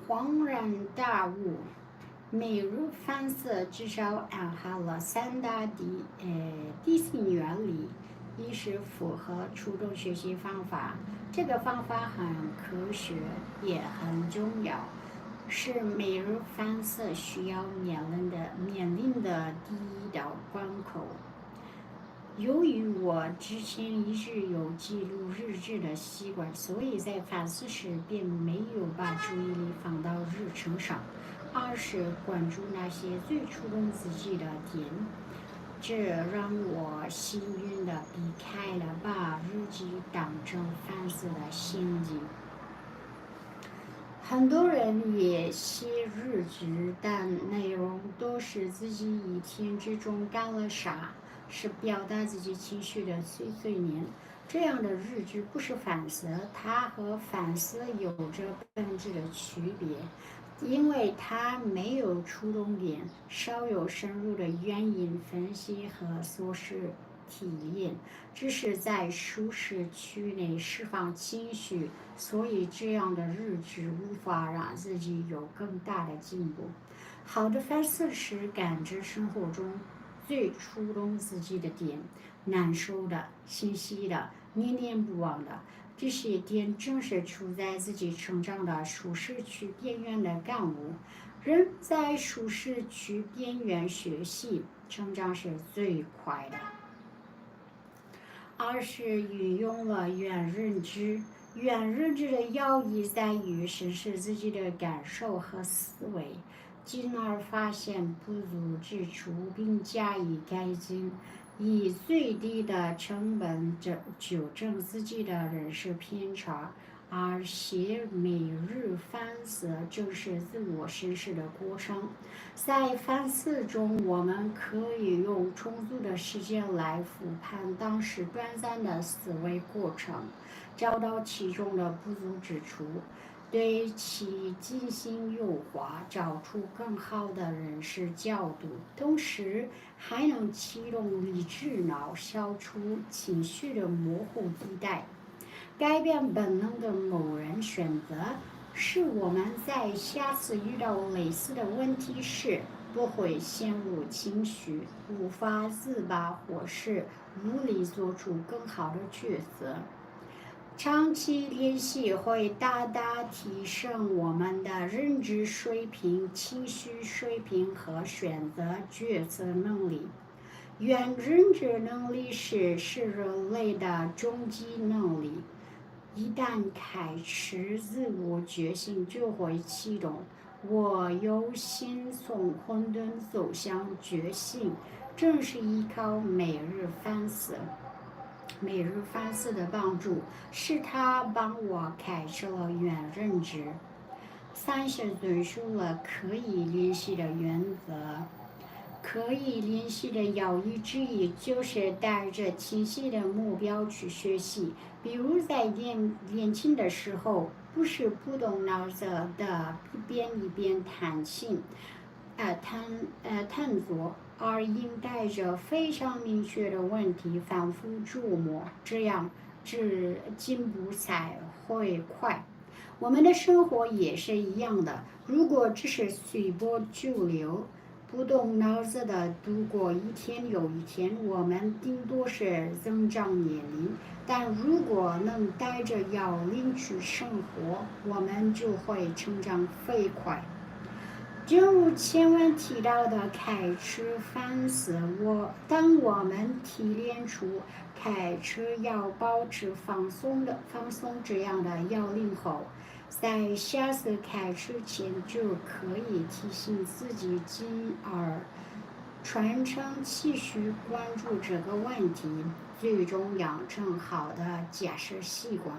恍然大悟，美如翻色至少暗含了三大提呃提醒原理。一是符合初中学习方法，这个方法很科学，也很重要，是每日反思需要面临的面临的第一道关口。由于我之前一直有记录日志的习惯，所以在反思时并没有把注意力放到日程上。二是关注那些最触动自己的点，这让我幸运地避开了把日记当成反思的陷阱。很多人也写日记，但内容都是自己一天之中干了啥，是表达自己情绪的碎碎念。这样的日记不是反思，它和反思有着本质的区别，因为它没有触动点，少有深入的原因分析和所思提炼，只是在舒适区内释放情绪，所以这样的日记无法让自己有更大的进步。好的反思是感知生活中最触动自己的点，难受的、心细的、念念不忘的，这些点正是处在自己成长的舒适区边缘的感悟。人在舒适区边缘学习，成长是最快的。二是运用了元认知。元认知的要义在于审视自己的感受和思维，进而发现不足之处并加以改进，以最低的成本纠正自己的认识偏差。而写每日反思正是自我审视的过程。在反思中，我们可以用充足的时间来复盘当时短暂的思维过程，找到其中的不足之处，对其进行优化，找出更好的认识角度，同时还能启动理智脑，消除情绪的模糊地带。改变本能的某人选择，使我们在下次遇到类似的问题时不会陷入情绪，无法自拔，或是无力做出更好的抉择。长期练习会大大提升我们的认知水平、情绪水平和选择决策能力。元认知能力是是人类的终极能力，一旦开始，自我觉醒就会启动。我有幸从混沌走向觉醒，正是依靠每日反思。每日反思的帮助，是它帮我开启了元认知。三是遵循了可以练习的原则。可以练习的要义之一就是带着清晰的目标去学习。比如在练练琴的时候，不是不动脑子的一遍一遍弹琴，呃弹呃弹奏，而应带着非常明确的问题反复琢磨，这样进进步才会快。我们的生活也是一样的，如果只是随波逐流，不动脑子的度过一天又一天，我们顶多是增长年龄。但如果能带着要领去生活，我们就会成长飞快。正如前文提到的开始反思，我当我们提炼出开始要保持放松的放松这样的要领后，在下次开始前就可以提醒自己，进而传承继续关注这个问题，最终养成好的假设习惯。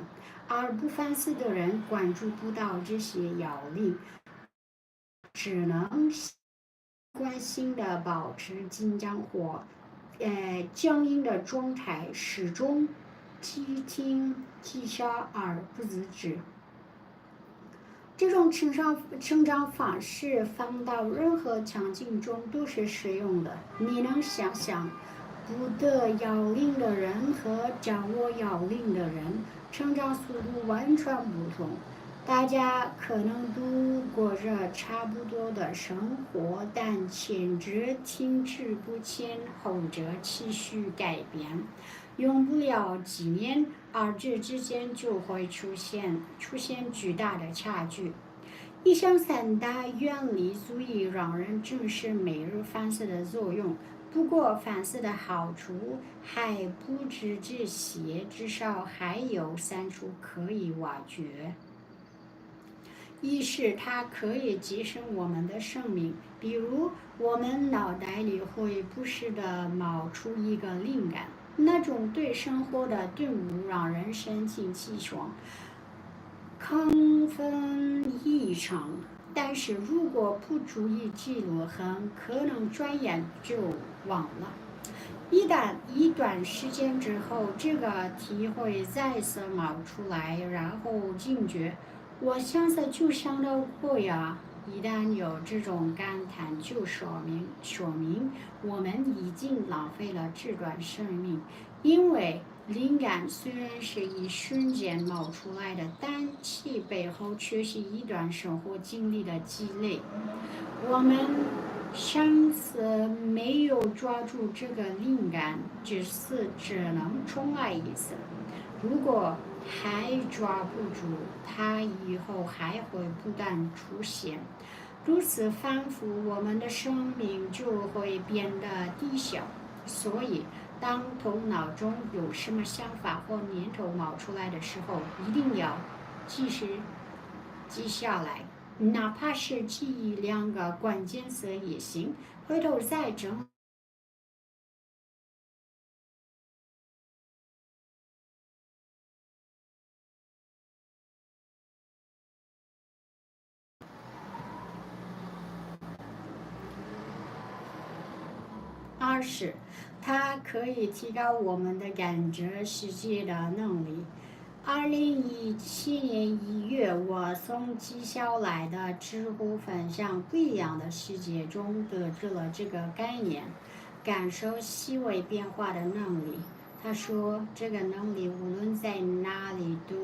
而不反思的人关注不到这些要领，只能习惯性的保持紧张或呃僵硬的状态，始终既听既笑而不自知。这种成长成长方式放到任何场景中都是适用的。你能想象不得要领的人和掌握要领的人成长速度完全不同？大家可能都过着差不多的生活，但前者停滞不前，后者持续改变，用不了几年，二者之间就会出现出现巨大的差距。以上三大原理足以让人正视每日反思的作用。不过，反思的好处还不止这些，至少还有三处可以挖掘。意识它可以节省我们的生命。比如，我们脑袋里会不时地冒出一个灵感，那种对生活的顿悟让人神清气爽，亢奋异常。但是如果不注意记录，很可能转眼就忘了。一旦一段时间之后，这个体会再次冒出来，然后惊觉，我上次就想到过呀。一旦有这种感叹，就说明，说明我们已经浪费了这段生命，因为灵感虽然是一瞬间冒出来的，但其背后却是一段生活经历的积累。我们上次没有抓住这个灵感，这次只能重来一次。如果还抓不住，它以后还会不断出现。如此反复，我们的生命就会变得低效。所以，当头脑中有什么想法或念头冒出来的时候，一定要及时记下来，哪怕是记一两个关键词也行，回头再整。二是，它可以提高我们的感知世界的能力。二零一七年一月，我从记下来的知乎分享不一样的世界中得知了这个概念，感受气味变化的能力。他说，这个能力无论在哪里都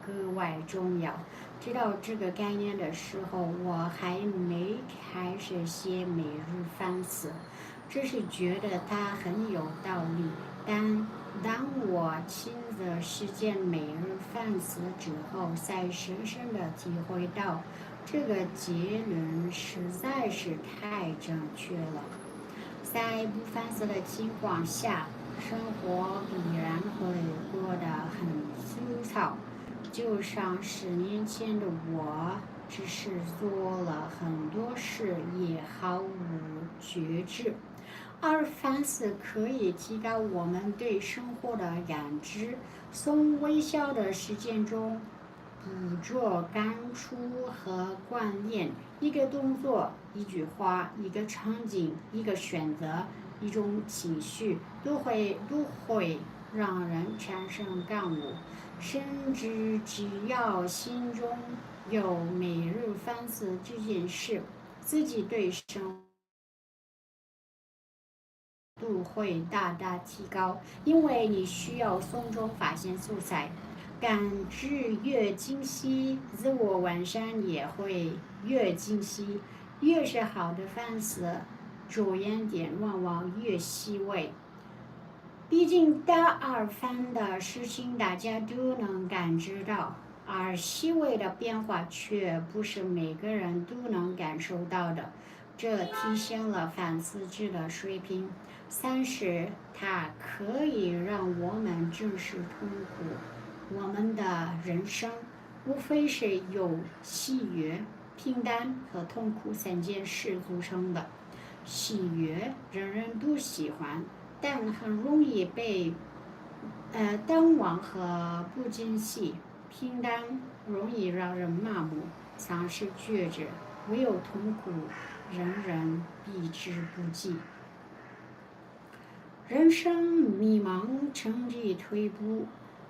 格外重要。知道这个概念的时候，我还没开始写每日反思，只是觉得它很有道理。但当我亲自实践每日反思之后，才深深地体会到这个结论实在是太正确了。在不反思的情况下，生活必然会过得很粗糙，就像十年前的我，只是做了很多事，也毫无觉知。而反思可以提高我们对生活的感知，从微小的事件中捕捉感触和观念，一个动作、一句话、一个场景、一个选择、一种情绪，都会都会让人产生感悟。甚至只要心中有每日反思这件事，自己对生度会大大提高，因为你需要从中发现素材。感知越清晰，自我完善也会越清晰。越是好的反思，着眼点往往越细微。毕竟大而泛的事情大家都能感知到，而细微的变化却不是每个人都能感受到的。这体现了反思值的水平。三是，它可以让我们正视痛苦。我们的人生无非是由喜悦、平淡和痛苦三件事组成的。喜悦人人都喜欢，但很容易被呃淡忘和不珍惜。平淡容易让人麻木，丧失觉知，唯有痛苦，人人避之不及。人生迷茫，成绩退步，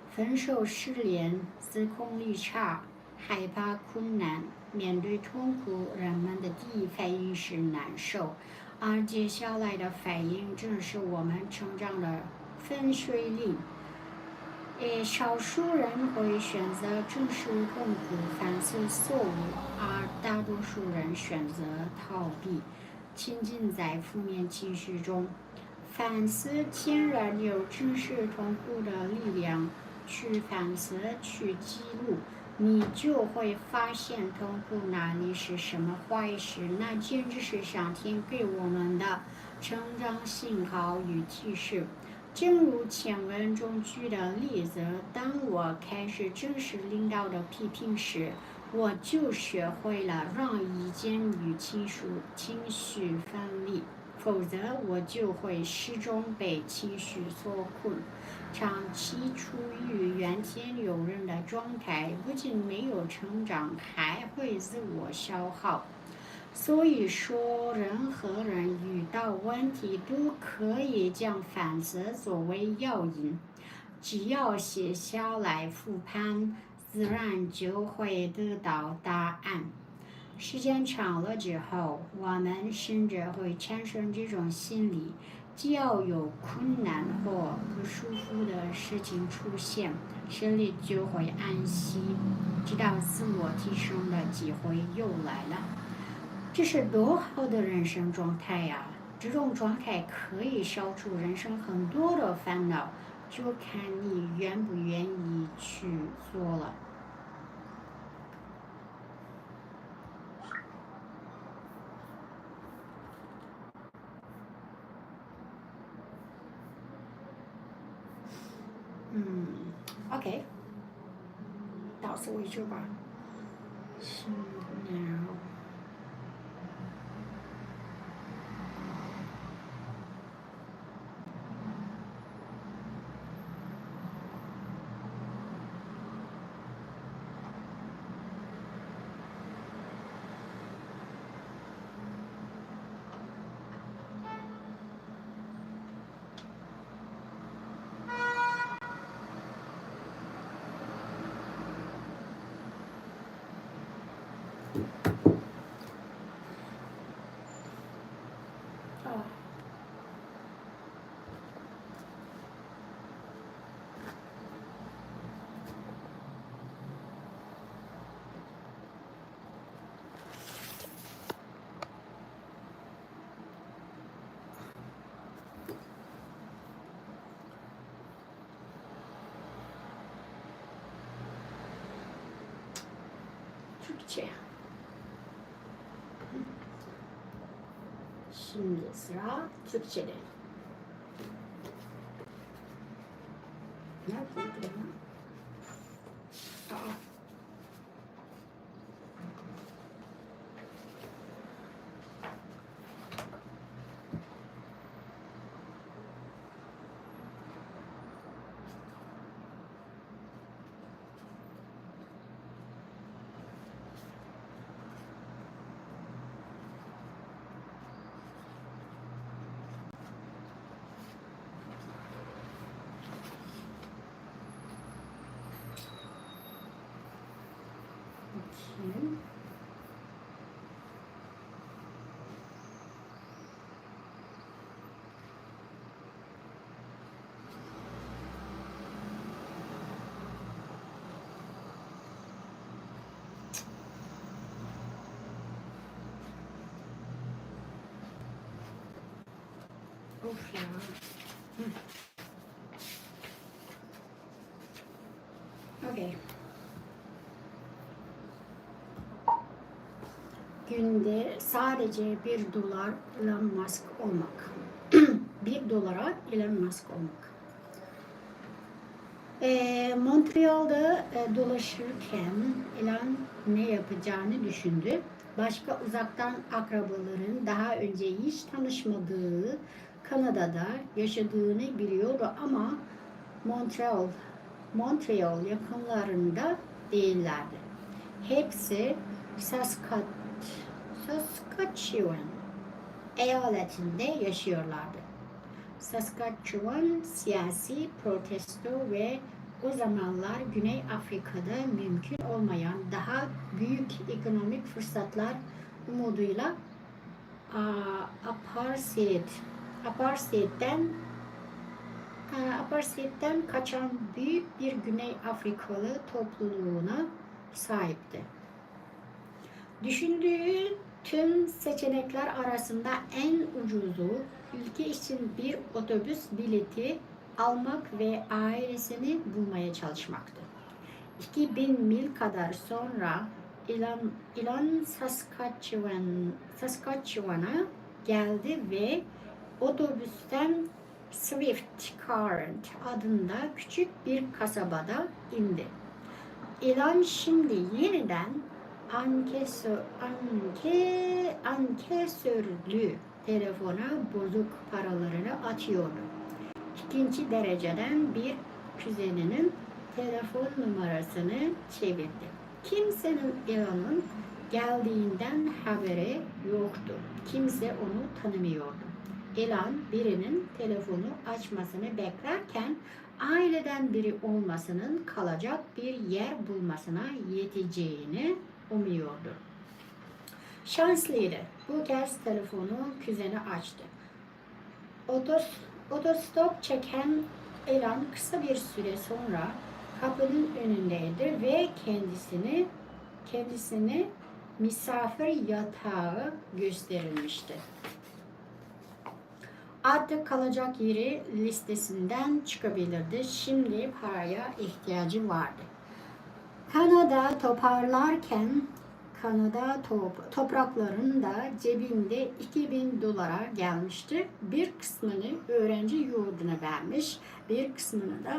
分手失恋，自控力差，害怕困难。面对痛苦，人们的第一反应是难受，而接下来的反应正是我们成长的分水岭。诶，少数人会选择正视痛苦、反思错误，而大多数人选择逃避，沉浸在负面情绪中。反思天然有正视痛苦的力量，去反思，去记录，你就会发现痛苦哪里是什么坏事，那简直是上天给我们的成长信号与提示。正如前文中举的例子，当我开始正视领导的批评时，我就学会了让语言与情绪情绪分离，否则我就会始终被情绪所困。长期处于怨天尤人的状态，不仅没有成长，还会自我消耗。所以说，人和人遇到问题都可以将反思作为要因，只要写下来复盘，自然就会得到答案。时间长了之后，我们甚至会产生这种心理，只要有困难或不舒服的事情出现，心里就会安息，直到自我提升的机会又来了。这是多好的人生状态呀！这种状态可以消除人生很多的烦恼，就看你愿不愿意去做了。嗯，OK，到此为止吧。是，然后。Türkçe. Şimdi sıra Türkçe'de. Ne yapayım? Aa. Bakayım. Of ya. Hı. Okey. Günde sadece bir dolar Elon Musk olmak. Bir dolara Elon Musk olmak. Ee, Montreal'da e, dolaşırken Elon ne yapacağını düşündü. Başka uzaktan akrabaların daha önce hiç tanışmadığı Kanada'da yaşadığını biliyordu ama Montreal, Montreal yakınlarında değillerdi. Hepsi Saskat-, Saskatchewan eyaletinde yaşıyorlardı. Saskatchewan siyasi protesto ve o zamanlar Güney Afrika'da mümkün olmayan daha büyük ekonomik fırsatlar umuduyla a, apartheid, apartheid'den, a, apartheid'den kaçan büyük bir Güney Afrikalı topluluğuna sahipti. Düşündüğü tüm seçenekler arasında en ucuzu, ülke için bir otobüs bileti almak ve ailesini bulmaya çalışmaktı. İki bin mil kadar sonra Elon, Elon Saskatchewan, Saskatchewan'a geldi ve otobüsten Swift Current adında küçük bir kasabada indi. Elon şimdi yeniden ankesör, anke, ankesörlü telefona bozuk paralarını atıyordu. İkinci dereceden bir kuzeninin telefon numarasını çevirdi. Kimsenin Ela'nın geldiğinden haberi yoktu. Kimse onu tanımıyordu. Elan birinin telefonu açmasını beklerken aileden biri olmasının kalacak bir yer bulmasına yeteceğini umuyordu. Şanslıydı. Bu kez telefonu kuzeni açtı. Otos, otostop çeken Elan kısa bir süre sonra kapının önündeydi ve kendisini kendisini misafir yatağı gösterilmişti. Artık kalacak yeri listesinden çıkabilirdi. Şimdi paraya ihtiyacı vardı. Kanada toparlarken Kanada top- topraklarında cebinde iki bin dolara gelmişti. Bir kısmını öğrenci yurduna vermiş, bir kısmını da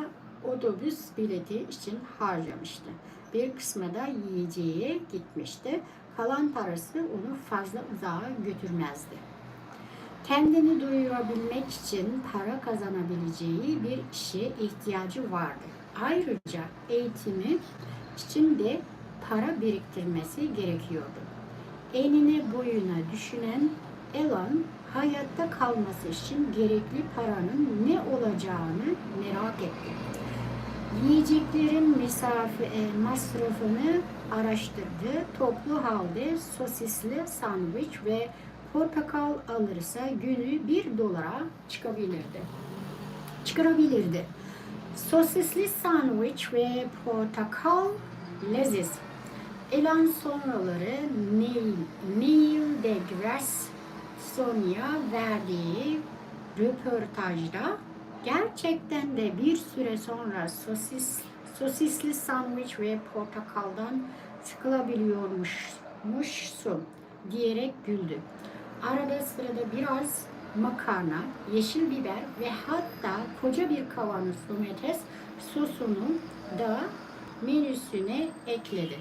otobüs bileti için harcamıştı. Bir kısmı da yiyeceğe gitmişti. Kalan parası onu fazla uzağa götürmezdi. Kendini doyurabilmek için para kazanabileceği bir işe ihtiyacı vardı. Ayrıca eğitimi için de para biriktirmesi gerekiyordu. Enine boyuna düşünen Elan hayatta kalması için gerekli paranın ne olacağını merak etti. Yiyeceklerin mesafe, e, masrafını araştırdı. Toplu halde sosisli sandviç ve portakal alırsa günü bir dolara çıkabilirdi. Çıkarabilirdi. Sosisli sandviç ve portakal leziz. Elan sonraları Neil, Neil deGrasse Tysonia verdiği röportajda gerçekten de bir süre sonra sosis, sosisli sandviç ve portakaldan sıkılabiliyormuşsun diyerek güldü. Arada sırada biraz makarna, yeşil biber ve hatta koca bir kavanoz domates sosunu da menüsüne ekledi.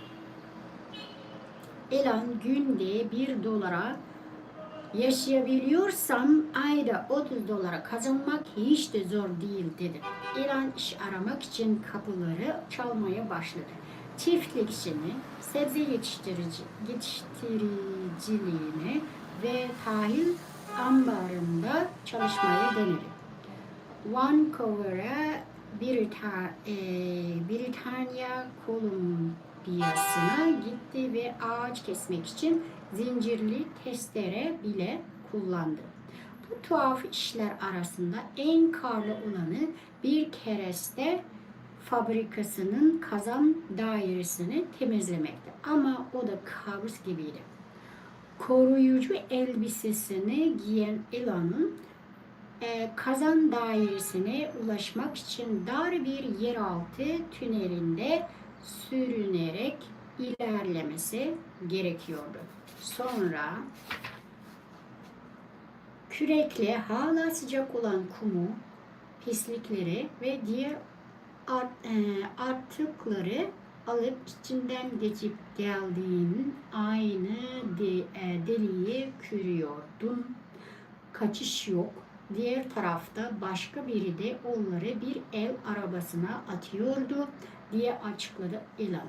Elan günde bir dolara yaşayabiliyorsam ayda otuz dolara kazanmak hiç de zor değil dedi. Elan iş aramak için kapıları çalmaya başladı. Çiftlik işini, sebze yetiştirici, yetiştiriciliğini ve tahıl ambarında çalışmaya denedi. Vancouver'a Brita- e, Britanya Kolumbiyası'na gitti ve ağaç kesmek için zincirli testere bile kullandı. Bu tuhaf işler arasında en karlı olanı bir kereste fabrikasının kazan dairesini temizlemekti. Ama o da kabus gibiydi. Koruyucu elbisesini giyen Elan'ın e, kazan dairesine ulaşmak için dar bir yeraltı tünelinde sürünerek ilerlemesi gerekiyordu. Sonra kürekle hala sıcak olan kumu, pislikleri ve diğer at- e, atıkları alıp içinden geçip geldiğin aynı de- e, deliği kürüyordun. Kaçış yok. Diğer tarafta başka biri de onları bir el arabasına atıyordu diye açıkladı Elan.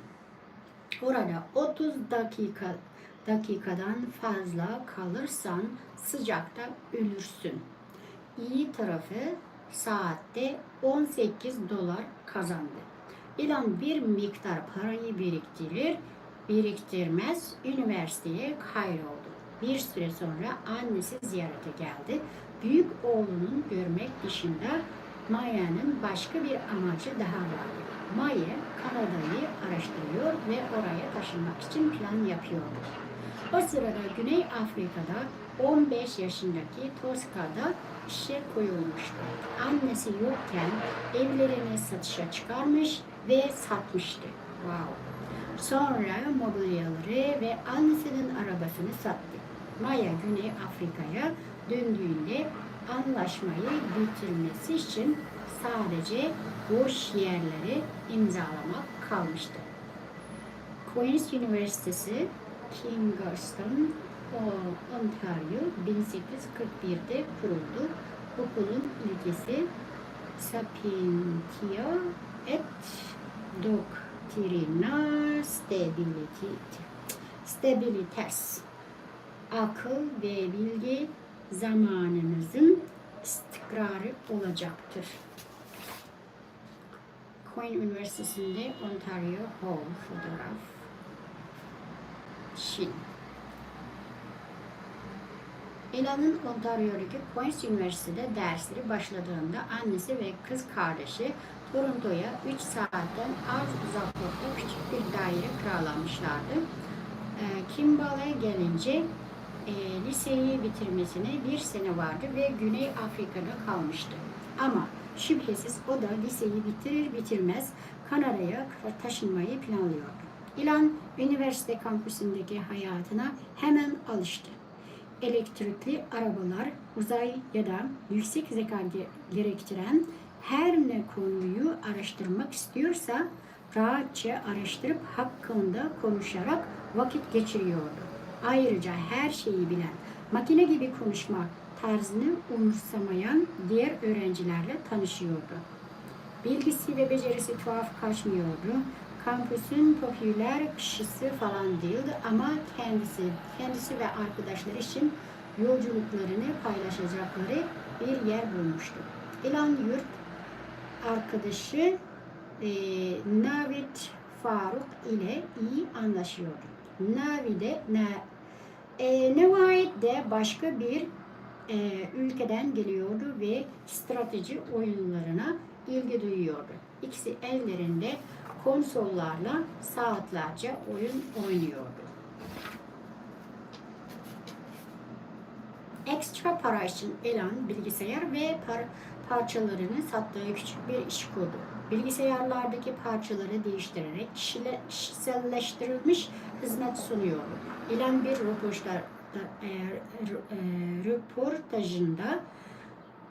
Orada otuz dakika dakikadan fazla kalırsan sıcakta ölürsün. İyi tarafı saatte on sekiz dolar kazandı. Elan bir miktar parayı biriktirir biriktirmez üniversiteye kaydoldu. Bir süre sonra annesi ziyarete geldi. Büyük oğlunun görmek dışında Maya'nın başka bir amacı daha vardı. Maya Kanada'yı araştırıyor ve oraya taşınmak için plan yapıyordu. O sırada Güney Afrika'da on beş yaşındaki Tosca'da işe koyulmuştu. Annesi yokken evlerini satışa çıkarmış ve satmıştı. Wow. Sonra mobilyaları ve annesinin arabasını sattı. Maya Güney Afrika'ya döndüğünde anlaşmayı bitirmesi için sadece boş yerleri imzalamak kalmıştı. Queen's University, Kingston, o-, Ontario, bin sekiz yüz kırk birde kuruldu. Okulun ilgisi Sapientia et Doctrina Stabiliti-, Stabilitas, akıl ve bilgi zamanımızın istikrarı olacaktır. Queen Üniversitesi'nde Ontario Hall fotoğraf. Şin. Elan'ın Ontario'daki Queen's Üniversitesi'de dersleri başladığında annesi ve kız kardeşi Toronto'ya üç saatten az uzaklıkta küçük bir daire kiralamışlardı. Ee, Kimball'a gelince, e, liseyi bitirmesine bir sene vardı ve Güney Afrika'da kalmıştı. Ama şüphesiz o da liseyi bitirir bitirmez Kanada'ya taşınmayı planlıyordu. Elan, üniversite kampüsündeki hayatına hemen alıştı. Elektrikli arabalar, uzay ya da yüksek zeka ge-, gerektiren her ne konuyu araştırmak istiyorsa, rahatça araştırıp hakkında konuşarak vakit geçiriyordu. Ayrıca her şeyi bilen, makine gibi konuşma tarzını umursamayan diğer öğrencilerle tanışıyordu. Bilgisi ve becerisi tuhaf kaçmıyordu. Kampüsün popüler kişisi falan değildi ama kendisi, kendisi ve arkadaşları için yolculuklarını paylaşacakları bir yer bulmuştu. Elan yurt arkadaşı, e, Navid Faruk ile iyi anlaşıyordu. Navide, Na-, e, Navide başka bir, e, ülkeden geliyordu ve strateji oyunlarına ilgi duyuyordu. İkisi ellerinde konsollarla saatlerce oyun oynuyordu. Ekstra para için Elan bilgisayar ve par-, parçalarını sattığı küçük bir iş kurdu. Bilgisayarlardaki parçaları değiştirerek kişile-, kişiselleştirilmiş hizmet sunuyordu. Elan bir röportajda, e, r-, e, röportajında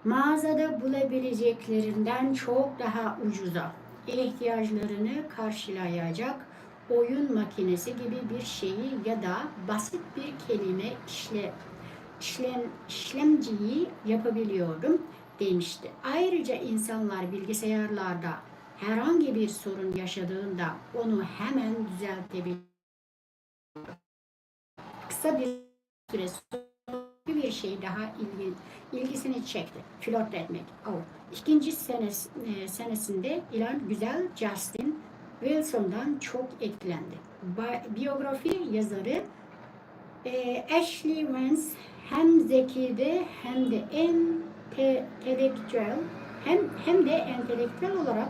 mağazada bulabileceklerinden çok daha ucuza ihtiyaçlarını karşılayacak oyun makinesi gibi bir şeyi ya da basit bir kelime işle-, işlem-, işlemciyi yapabiliyordum demişti. Ayrıca insanlar bilgisayarlarda herhangi bir sorun yaşadığında onu hemen düzeltebilir. Kısa bir süre sonra bir şey daha ilgi-, ilgisini çekti. Flört etmek. O. İkinci senes-, e, senesinde Elan güzel Justin Wilson'dan çok etkilendi. Ba-, biyografi yazarı, e, Ashley Vance hem zekiydi hem de entelektüel hem, hem de entelektüel olarak,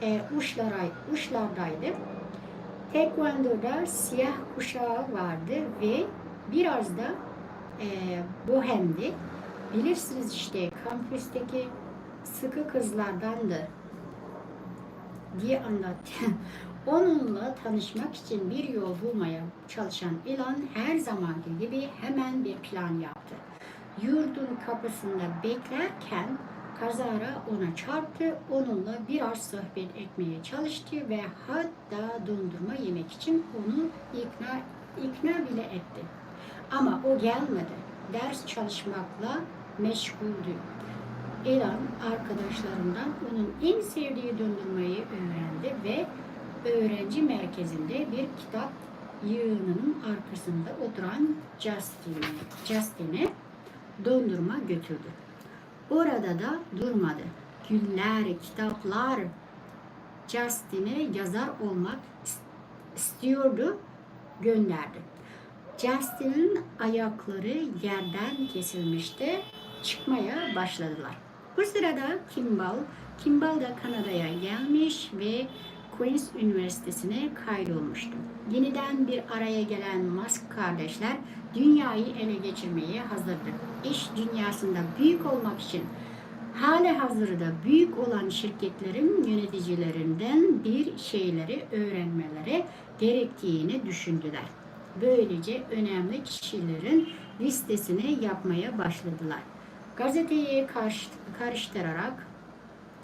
e, uçlara-, uçlardaydı. Taekwondo'da siyah kuşağı vardı ve biraz da, e, bohemdi. Bilirsiniz işte, kampüsteki sıkı kızlardandı diye anlattı. Onunla tanışmak için bir yol bulmaya çalışan Elan her zamanki gibi hemen bir plan yaptı. Yurdun kapısında beklerken kazara ona çarptı, onunla biraz sohbet etmeye çalıştı ve hatta dondurma yemek için onu ikna, ikna bile etti. Ama o gelmedi. Ders çalışmakla meşguldü. Elan arkadaşlarından onun en sevdiği dondurmayı öğrendi ve öğrenci merkezinde bir kitap yığınının arkasında oturan Justin'e, Justin'e dondurma götürdü. Orada da durmadı. Güller, kitaplar. Justin'e yazar olmak is-, istiyordu, gönderdi. Justin'in ayakları yerden kesilmişti, çıkmaya başladılar. Bu sırada Kimball, Kimball da Kanada'ya gelmiş ve Queen's Üniversitesi'ne kaydolmuştu. Yeniden bir araya gelen Musk kardeşler dünyayı ele geçirmeye hazırdı. İş dünyasında büyük olmak için hali hazırda büyük olan şirketlerin yöneticilerinden bir şeyleri öğrenmeleri gerektiğini düşündüler. Böylece önemli kişilerin listesini yapmaya başladılar. Gazeteyi karış-, karıştırarak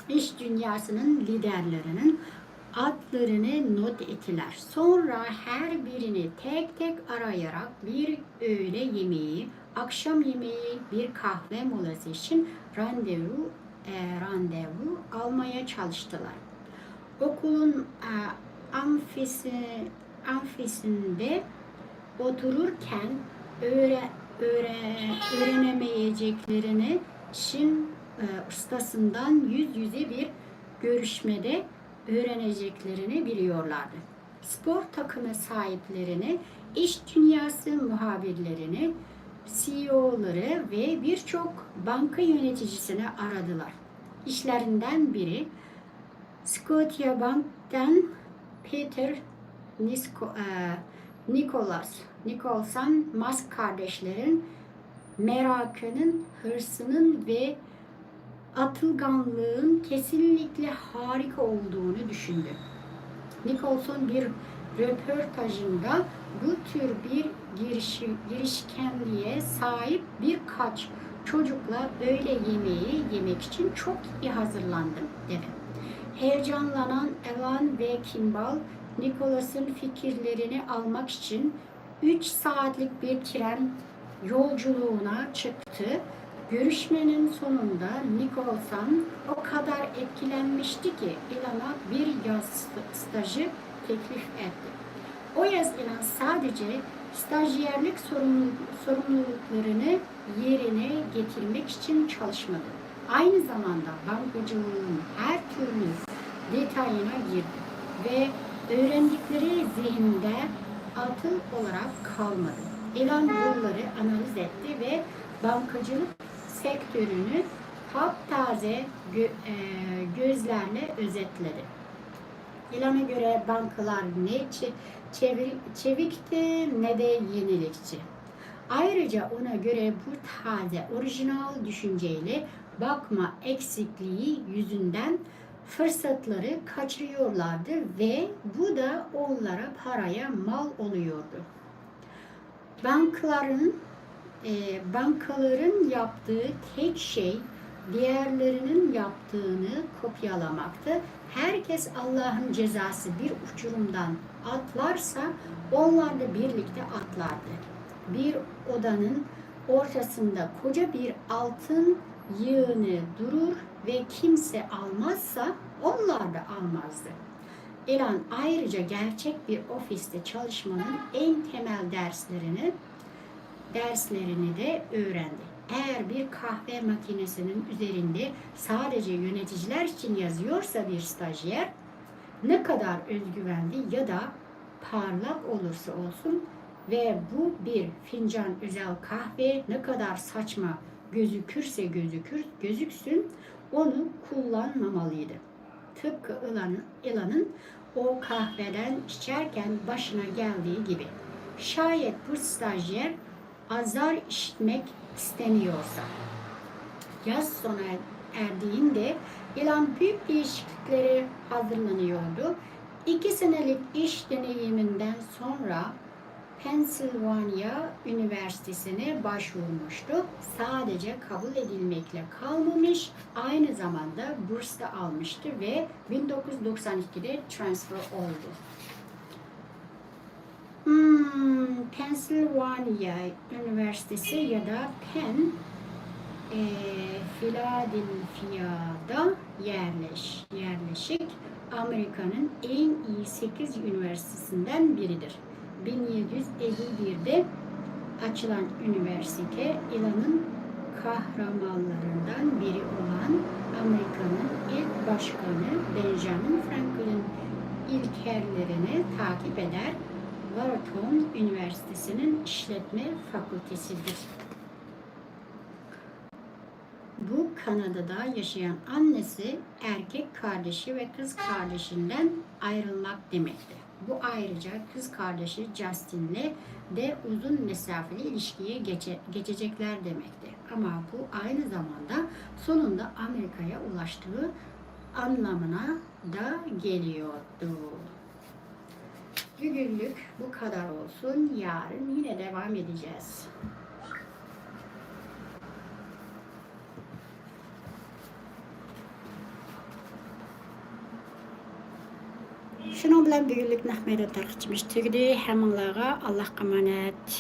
iş dünyasının liderlerinin adlarını not ettiler. Sonra her birini tek tek arayarak bir öğle yemeği, akşam yemeği, bir kahve molası için randevu, e, randevu almaya çalıştılar. Okulun, e, amfisi, amfisinde otururken öğre-, öğre-, öğrenemeyeceklerini Çin, e, ustasından yüz yüze bir görüşmede öğreneceklerini biliyorlardı. Spor takımı sahiplerini, iş dünyası muhabirlerini, C E O'ları ve birçok banka yöneticisini aradılar. İşlerinden biri Scotiabank'ten Peter Nisko-, e, Nicholas, Nicholson Musk kardeşlerin merakının, hırsının ve atılganlığın kesinlikle harika olduğunu düşündü. Nicholson bir röportajında bu tür bir girişi-, girişkenliğe sahip birkaç çocukla öğle yemeği yemek için çok iyi hazırlandım, dedi. Heyecanlanan Alan ve Kimball, Nicholas'ın fikirlerini almak için üç saatlik bir tren yolculuğuna çıktı. Görüşmenin sonunda Nicholson o kadar etkilenmişti ki Alan'a bir yaz stajı teklif etti. O yaz Alan sadece stajyerlik sorumlu-, sorumluluklarını yerine getirmek için çalışmadı. Aynı zamanda bankacılığın her türlü detayına girdi ve öğrendikleri zihinde atıl olarak kalmadı. Alan bunları analiz etti ve bankacılık sektörünü taptaze gö-, e, gözlerle özetledi. Alan'a göre bankalar ne çe-, çevir-, çevikti ne de yenilikçi. Ayrıca ona göre bu taze, orijinal düşünceyle bakma eksikliği yüzünden fırsatları kaçırıyorlardı ve bu da onlara paraya mal oluyordu. Bankaların, e, bankaların yaptığı tek şey diğerlerinin yaptığını kopyalamaktı. Herkes Allah'ın cezası bir uçurumdan atlarsa onlar da birlikte atlardı. Bir odanın ortasında koca bir altın yığını durur ve kimse almazsa onlar da almazdı. Alan ayrıca gerçek bir ofiste çalışmanın en temel derslerini, derslerini de öğrendi. Eğer bir kahve makinesinin üzerinde sadece yöneticiler için yazıyorsa bir stajyer, ne kadar özgüvenli ya da parlak olursa olsun ve bu bir fincan özel kahve ne kadar saçma gözükürse gözükür, gözüksün, onu kullanmamalıydı. Tıpkı Alan'ın, Alan'ın o kahveden içerken başına geldiği gibi. Şayet bu stajyer azar işitmek istemiyorsa. Yaz sona erdiğinde Alan büyük değişikliklere hazırlanıyordu. İki senelik iş deneyiminden sonra Pennsylvania Üniversitesi'ne başvurmuştu. Sadece kabul edilmekle kalmamış, aynı zamanda burs da almıştı ve bin dokuz yüz doksan ikide transfer oldu. Hmm, Pennsylvania Üniversitesi ya da Penn, e, Philadelphia'da yerleş-, yerleşik Amerika'nın en iyi sekiz üniversitesinden biridir. Bin yedi yüz elli birde açılan üniversite Alan'ın kahramanlarından biri olan Amerika'nın ilk başkanı Benjamin Franklin ilkerlerini takip eder, Wharton Üniversitesi'nin işletme fakültesidir. Bu Kanada'da yaşayan annesi erkek kardeşi ve kız kardeşinden ayrılmak demekti. Bu ayrıca kız kardeşi Justin'le de uzun mesafeli ilişkiye geçe-, geçecekler demekti. Ama bu aynı zamanda sonunda Amerika'ya ulaştığı anlamına da geliyordu. Bugünlük bu kadar olsun. Yarın yine devam edeceğiz. شۇنىڭ بىلەن بۈگۈنلۈك نەق مەيدان تارقىتىشىمىز تۈگىدى. ھەممىڭلارغا ئاللاھقا ئامانەت.